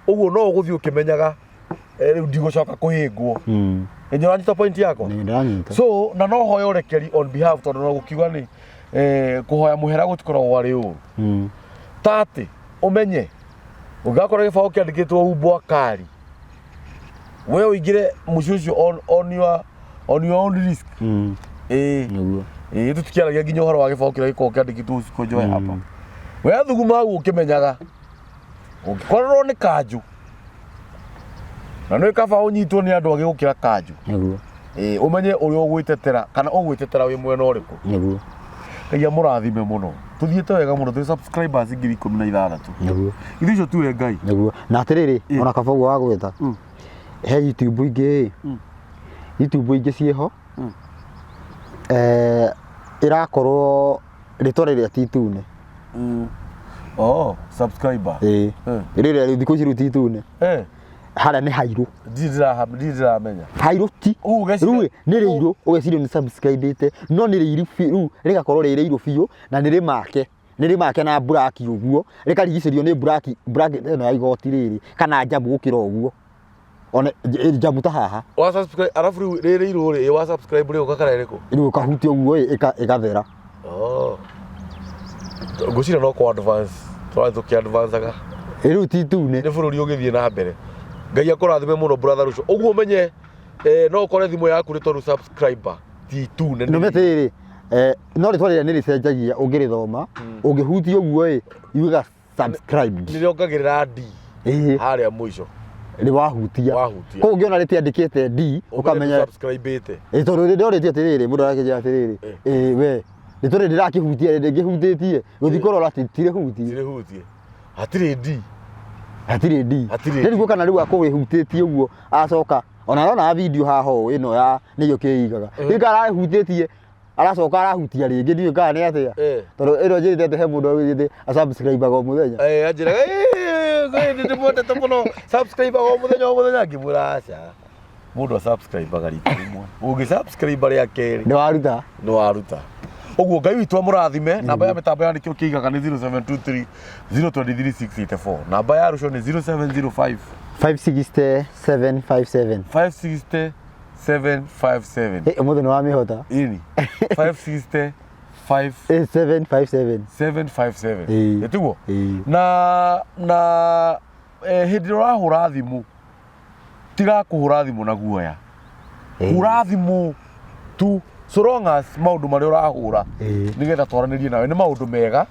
ũguo no ũgũthiĩ ũkĩmenyaga rĩu ndigũcoka kũhĩngwo. Nĩ ũranyita point yakwa? Nĩ ndanyita. So na no hoya ũrekeri on behalf tondũ no gũkiuga nĩ kũhoya mũhera gũtikoragwo arĩ ũru. Ta atĩ ũmenye ũngĩgakora gĩbaũ kĩandĩkĩtwo umbwa kari we ũingĩre mũciĩ ũcio on your own risk. Ĩĩ. Nĩguo. Ĩĩ tũtikĩaragia nginya ũhoro wa gĩbaũ kĩrĩa gĩkoragwo kĩandĩkĩtwo usikonjoe hapa. We thuguma hau ũkĩmenyaga ũngĩkorerwo nĩ kanjũ na nĩ kaba ũnyitwo nĩ andũ angĩ gũkĩra kanjũ. Nĩguo. Ĩĩ ũmenye ũrĩa ũgwĩtetera kana ũgwĩtetera wĩ mwena ũrĩkũ. Nĩguo. Ngai amũrathime mũno. Tũthiĩte wega mũno twĩ subscribers 16,000. Nĩguo. Ithuĩ icio tuwe Ngai. Nĩguo. Na atĩrĩrĩ ona kaba ũguo wagweta he YouTube ingĩ YouTube ingĩ ciĩho ĩrakorwo rĩtwa rĩrĩa ti itune. Oh, subscriber. Ĩĩ. Rĩrĩa rĩu thikũ ici rĩu ti itune. Harĩa nĩ hairũ. Ndirĩ ndĩramenya. Hairũ ti. Ũguo ũgeciria- Rĩu nĩ rĩirũ ũgeciria nĩ subscribe-ĩte no nĩ rĩirũ biũ rĩu rĩgakorwo rĩ rĩirũ biũ na nĩ rĩmake. Nĩ rĩmake na black ũguo rĩkarigicĩrio nĩ black black ĩno ya igoti rĩrĩ kana njamu gũkĩra ũguo. Ona njamu ta haha. Wa subscribe arafu rĩu rĩrĩ irũ rĩ wa subscribe rĩ ũgakara ĩrĩkũ? Rĩu ũkahutia ũguo ĩ, ĩgathera. Oh. Ngwĩciria no kũ advance tũrathiĩ tũkĩ advanceaga. Rĩu ti itune. Nĩ bũrũri ũgĩthiĩ na mbere. Ngai akũrathime mũno brother Ruco. Ũguo ũmenye no ũkore thimũ yaku rĩ tondũ subscriber ti itune. Nĩ atĩrĩrĩ no rĩtwa rĩrĩa nĩ rĩcenjagia ũngĩrĩthoma ũngĩhutia ũguo ĩ yugaga subscribed. Nĩ rĩongagĩrĩra D Ĩĩ. harĩa mũico. Nĩ wahutia. Wahutia. Koguo ũngĩona rĩtiandĩkĩte D ũkamenya subscribe-ĩte. Ĩ tondũ ndĩrorĩtie atĩrĩrĩ mũndũ arakĩnjĩra atĩrĩrĩ ĩ we rĩtwa rĩrĩ ndĩrakĩhutia ndĩngĩhutĩtie gũthiĩ kũrora tirĩhutie. Tirĩhutie. Hatirĩ D. Hatirĩ D. Hatirĩ Rĩu nĩguo kana rĩu akũrĩhutĩtie ũguo acoka ona arona video haha ũũ ĩno ya nĩyo kĩigaga. Rĩu kana arahutĩtie aracoka arahutia rĩngĩ ndiũĩ kana nĩ atĩa. Tondũ ĩno njĩrĩte atĩ he mũndũ augĩte asubscribe o mũthenya. Anjĩraga nĩ ndĩmwendete mũno subscribe o mũthenya o mũthenya ngĩmwĩra aca. Mũndũ asubscribe rita rĩmwe. Ũngĩ subscribe rĩa kerĩ Nĩ waruta. nĩ waruta. Ũguo Ngai witũ amũrathime. Namba ya mĩtambo ya nĩkĩo kĩigaga nĩ 0723 023 684. Namba ya Ruco nĩ 0705 56757. 560 757. Ĩ ũmũthĩ nĩ wamĩhota. Ini 560 5 757. 757. Ĩĩ. Ĩtiguo? Ĩĩ. Na hĩndĩ ĩrĩa ũrahũra thimũ tiga kũhũra thimũ na guoya. Hũra thimũ tu so long as maũndũ marĩa ũrahũra nĩgetha twaranĩrie nawe nĩ maũndũ mega.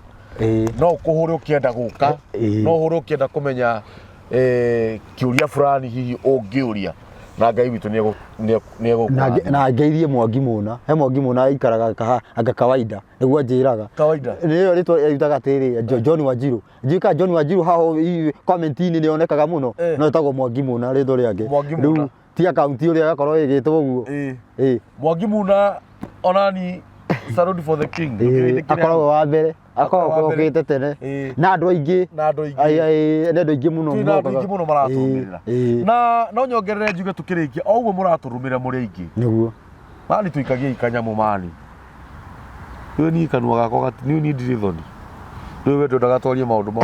No ũkũhũre ũkĩenda gũka, no ũhũre ũkĩenda kũmenya kĩũria fulani hihi ũngĩũria na Ngai witũ nĩegũkũrathima. Na ngeithie Mwangi Mũna. He Mwangi Mũna aikaraga anga kawaida nĩguo anjĩraga. Kawaida. Nĩyo rĩtwa arutaga atĩrĩrĩ John Wanjiru. Ndiũĩ kana John Wanjiru haha comment-inĩ nĩ onekaga mũno no ĩtagwo Mwangi Mũna rĩtwa rĩake. Mwangi Mũna. Rĩu ti account ũrĩa agakorwo ĩgĩtwo ũguo. Ĩĩ. Mwangi Mũna onani salute for the king. Ĩĩ, akoragwo wa mbere. Akoragwo Akoragwo wa mbere. okĩte tene. Ĩĩ. Na andũ aingĩ. Na andũ aingĩ. Ai, ai, nĩ andũ aingĩ mũno Twĩna andũ mokaga. aingĩ mũno maratũrũmĩrĩra. Ĩĩ, ĩĩ. Na no nyongerere njuge tũkĩrĩkia o ũguo mũratũrũmĩrĩra mũrĩ aingĩ. Nĩguo. Mani tũikagie ikanyamũ mani. Rĩu niĩ kanua gakwa gati niĩ niĩ ndirĩ thoni. Rĩu we ndwendaga twarie maũndũ mau.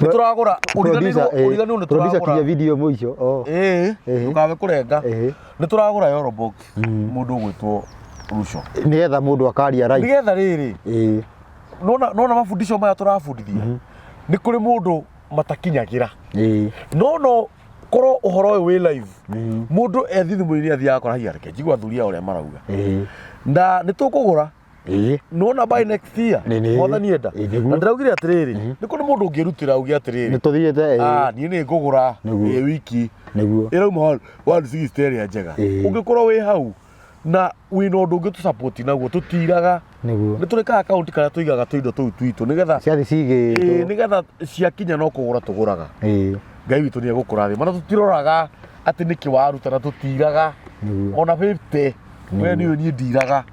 Nĩ tũragũra Producer, ũriganĩrwo nĩ producer tũragũra. kinya video mũico. Oh. Ĩĩ, Ĩĩ. ndũkabe kũrenga. Ĩĩ. Nĩ tũragũra Yoro box. Mũndũ ũgwĩtwo Ruco. Nĩgetha mũndũ akaria right. Nĩgetha rĩrĩ, nona mabundisho maya tũrabundithia, nĩ kũrĩ mũndũ matakinyagĩra. No no korwo ũhoro ũyũ wĩ live, mũndũ ethi thimũ-inĩ athiaga akora hiya, reke njigue athuri aya ũrĩa marauga. Na nĩ tũkũgũra. Nona by next year, Mwathani enda. Nĩguo. Na ndĩraugire atĩrĩrĩ, nĩ kũrĩ mũndũ ũngĩrutĩra auge atĩrĩrĩ, Nĩ tũthiĩte. "Ah, niĩ nĩ ngũgũra Nĩguo. ĩ wiki Nĩguo. ĩrauma 160 ĩrĩa njega." Ũngĩkorwo wĩ hau na wĩna ũndũ ũngĩ tũsapoti naguo, tũtiraga. Nĩ tũrĩ ka akaunti karĩa tũigaga tũindo tũu twitũ nĩgetha Ciathi cigĩtwo. Nĩgetha ciakinya no kũgũra tũgũraga. Ngai witũ nĩ egũkũrathima, na tũtiroraga atĩ nĩkĩ waruta, na tũtiraga. Ona 50 we nĩ niĩ ndiraga.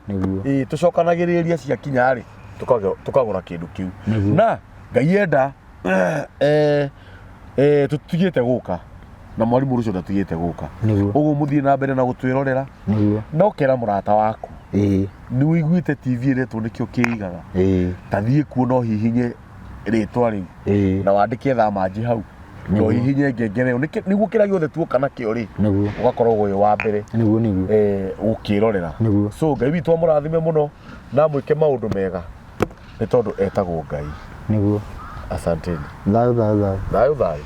Tũcokanagĩrĩria, ciakinya rĩ, tũkagũra kĩndũ kĩu. Na Ngai enda, tũtigĩte gũka na mwarimũ ũcio ndatigĩte gũka. Ũguo mũthiĩ na mbere na gũtwĩrorera. Na ũkera mũrata waku, nĩ ũiguĩte TV ĩretwo Nĩkĩo Kĩigaga, ta thiĩ kuo no hihinye rĩtwa rĩu na wandĩke thamanji hau na ũhihinye ngengere ĩyo. Nĩguo kĩrĩa gĩothe tuoka nakĩo rĩ, ũgakorwo wĩ wa mbere Nĩguo nĩguo. Gũkĩrorera. So Ngai witũ amũrathime mũno na amwĩke maũndũ mega, nĩ tondũ etagwo Ngai. Asanteni. Thayũ, thayũ, thayũ. Thayũ, thayũ.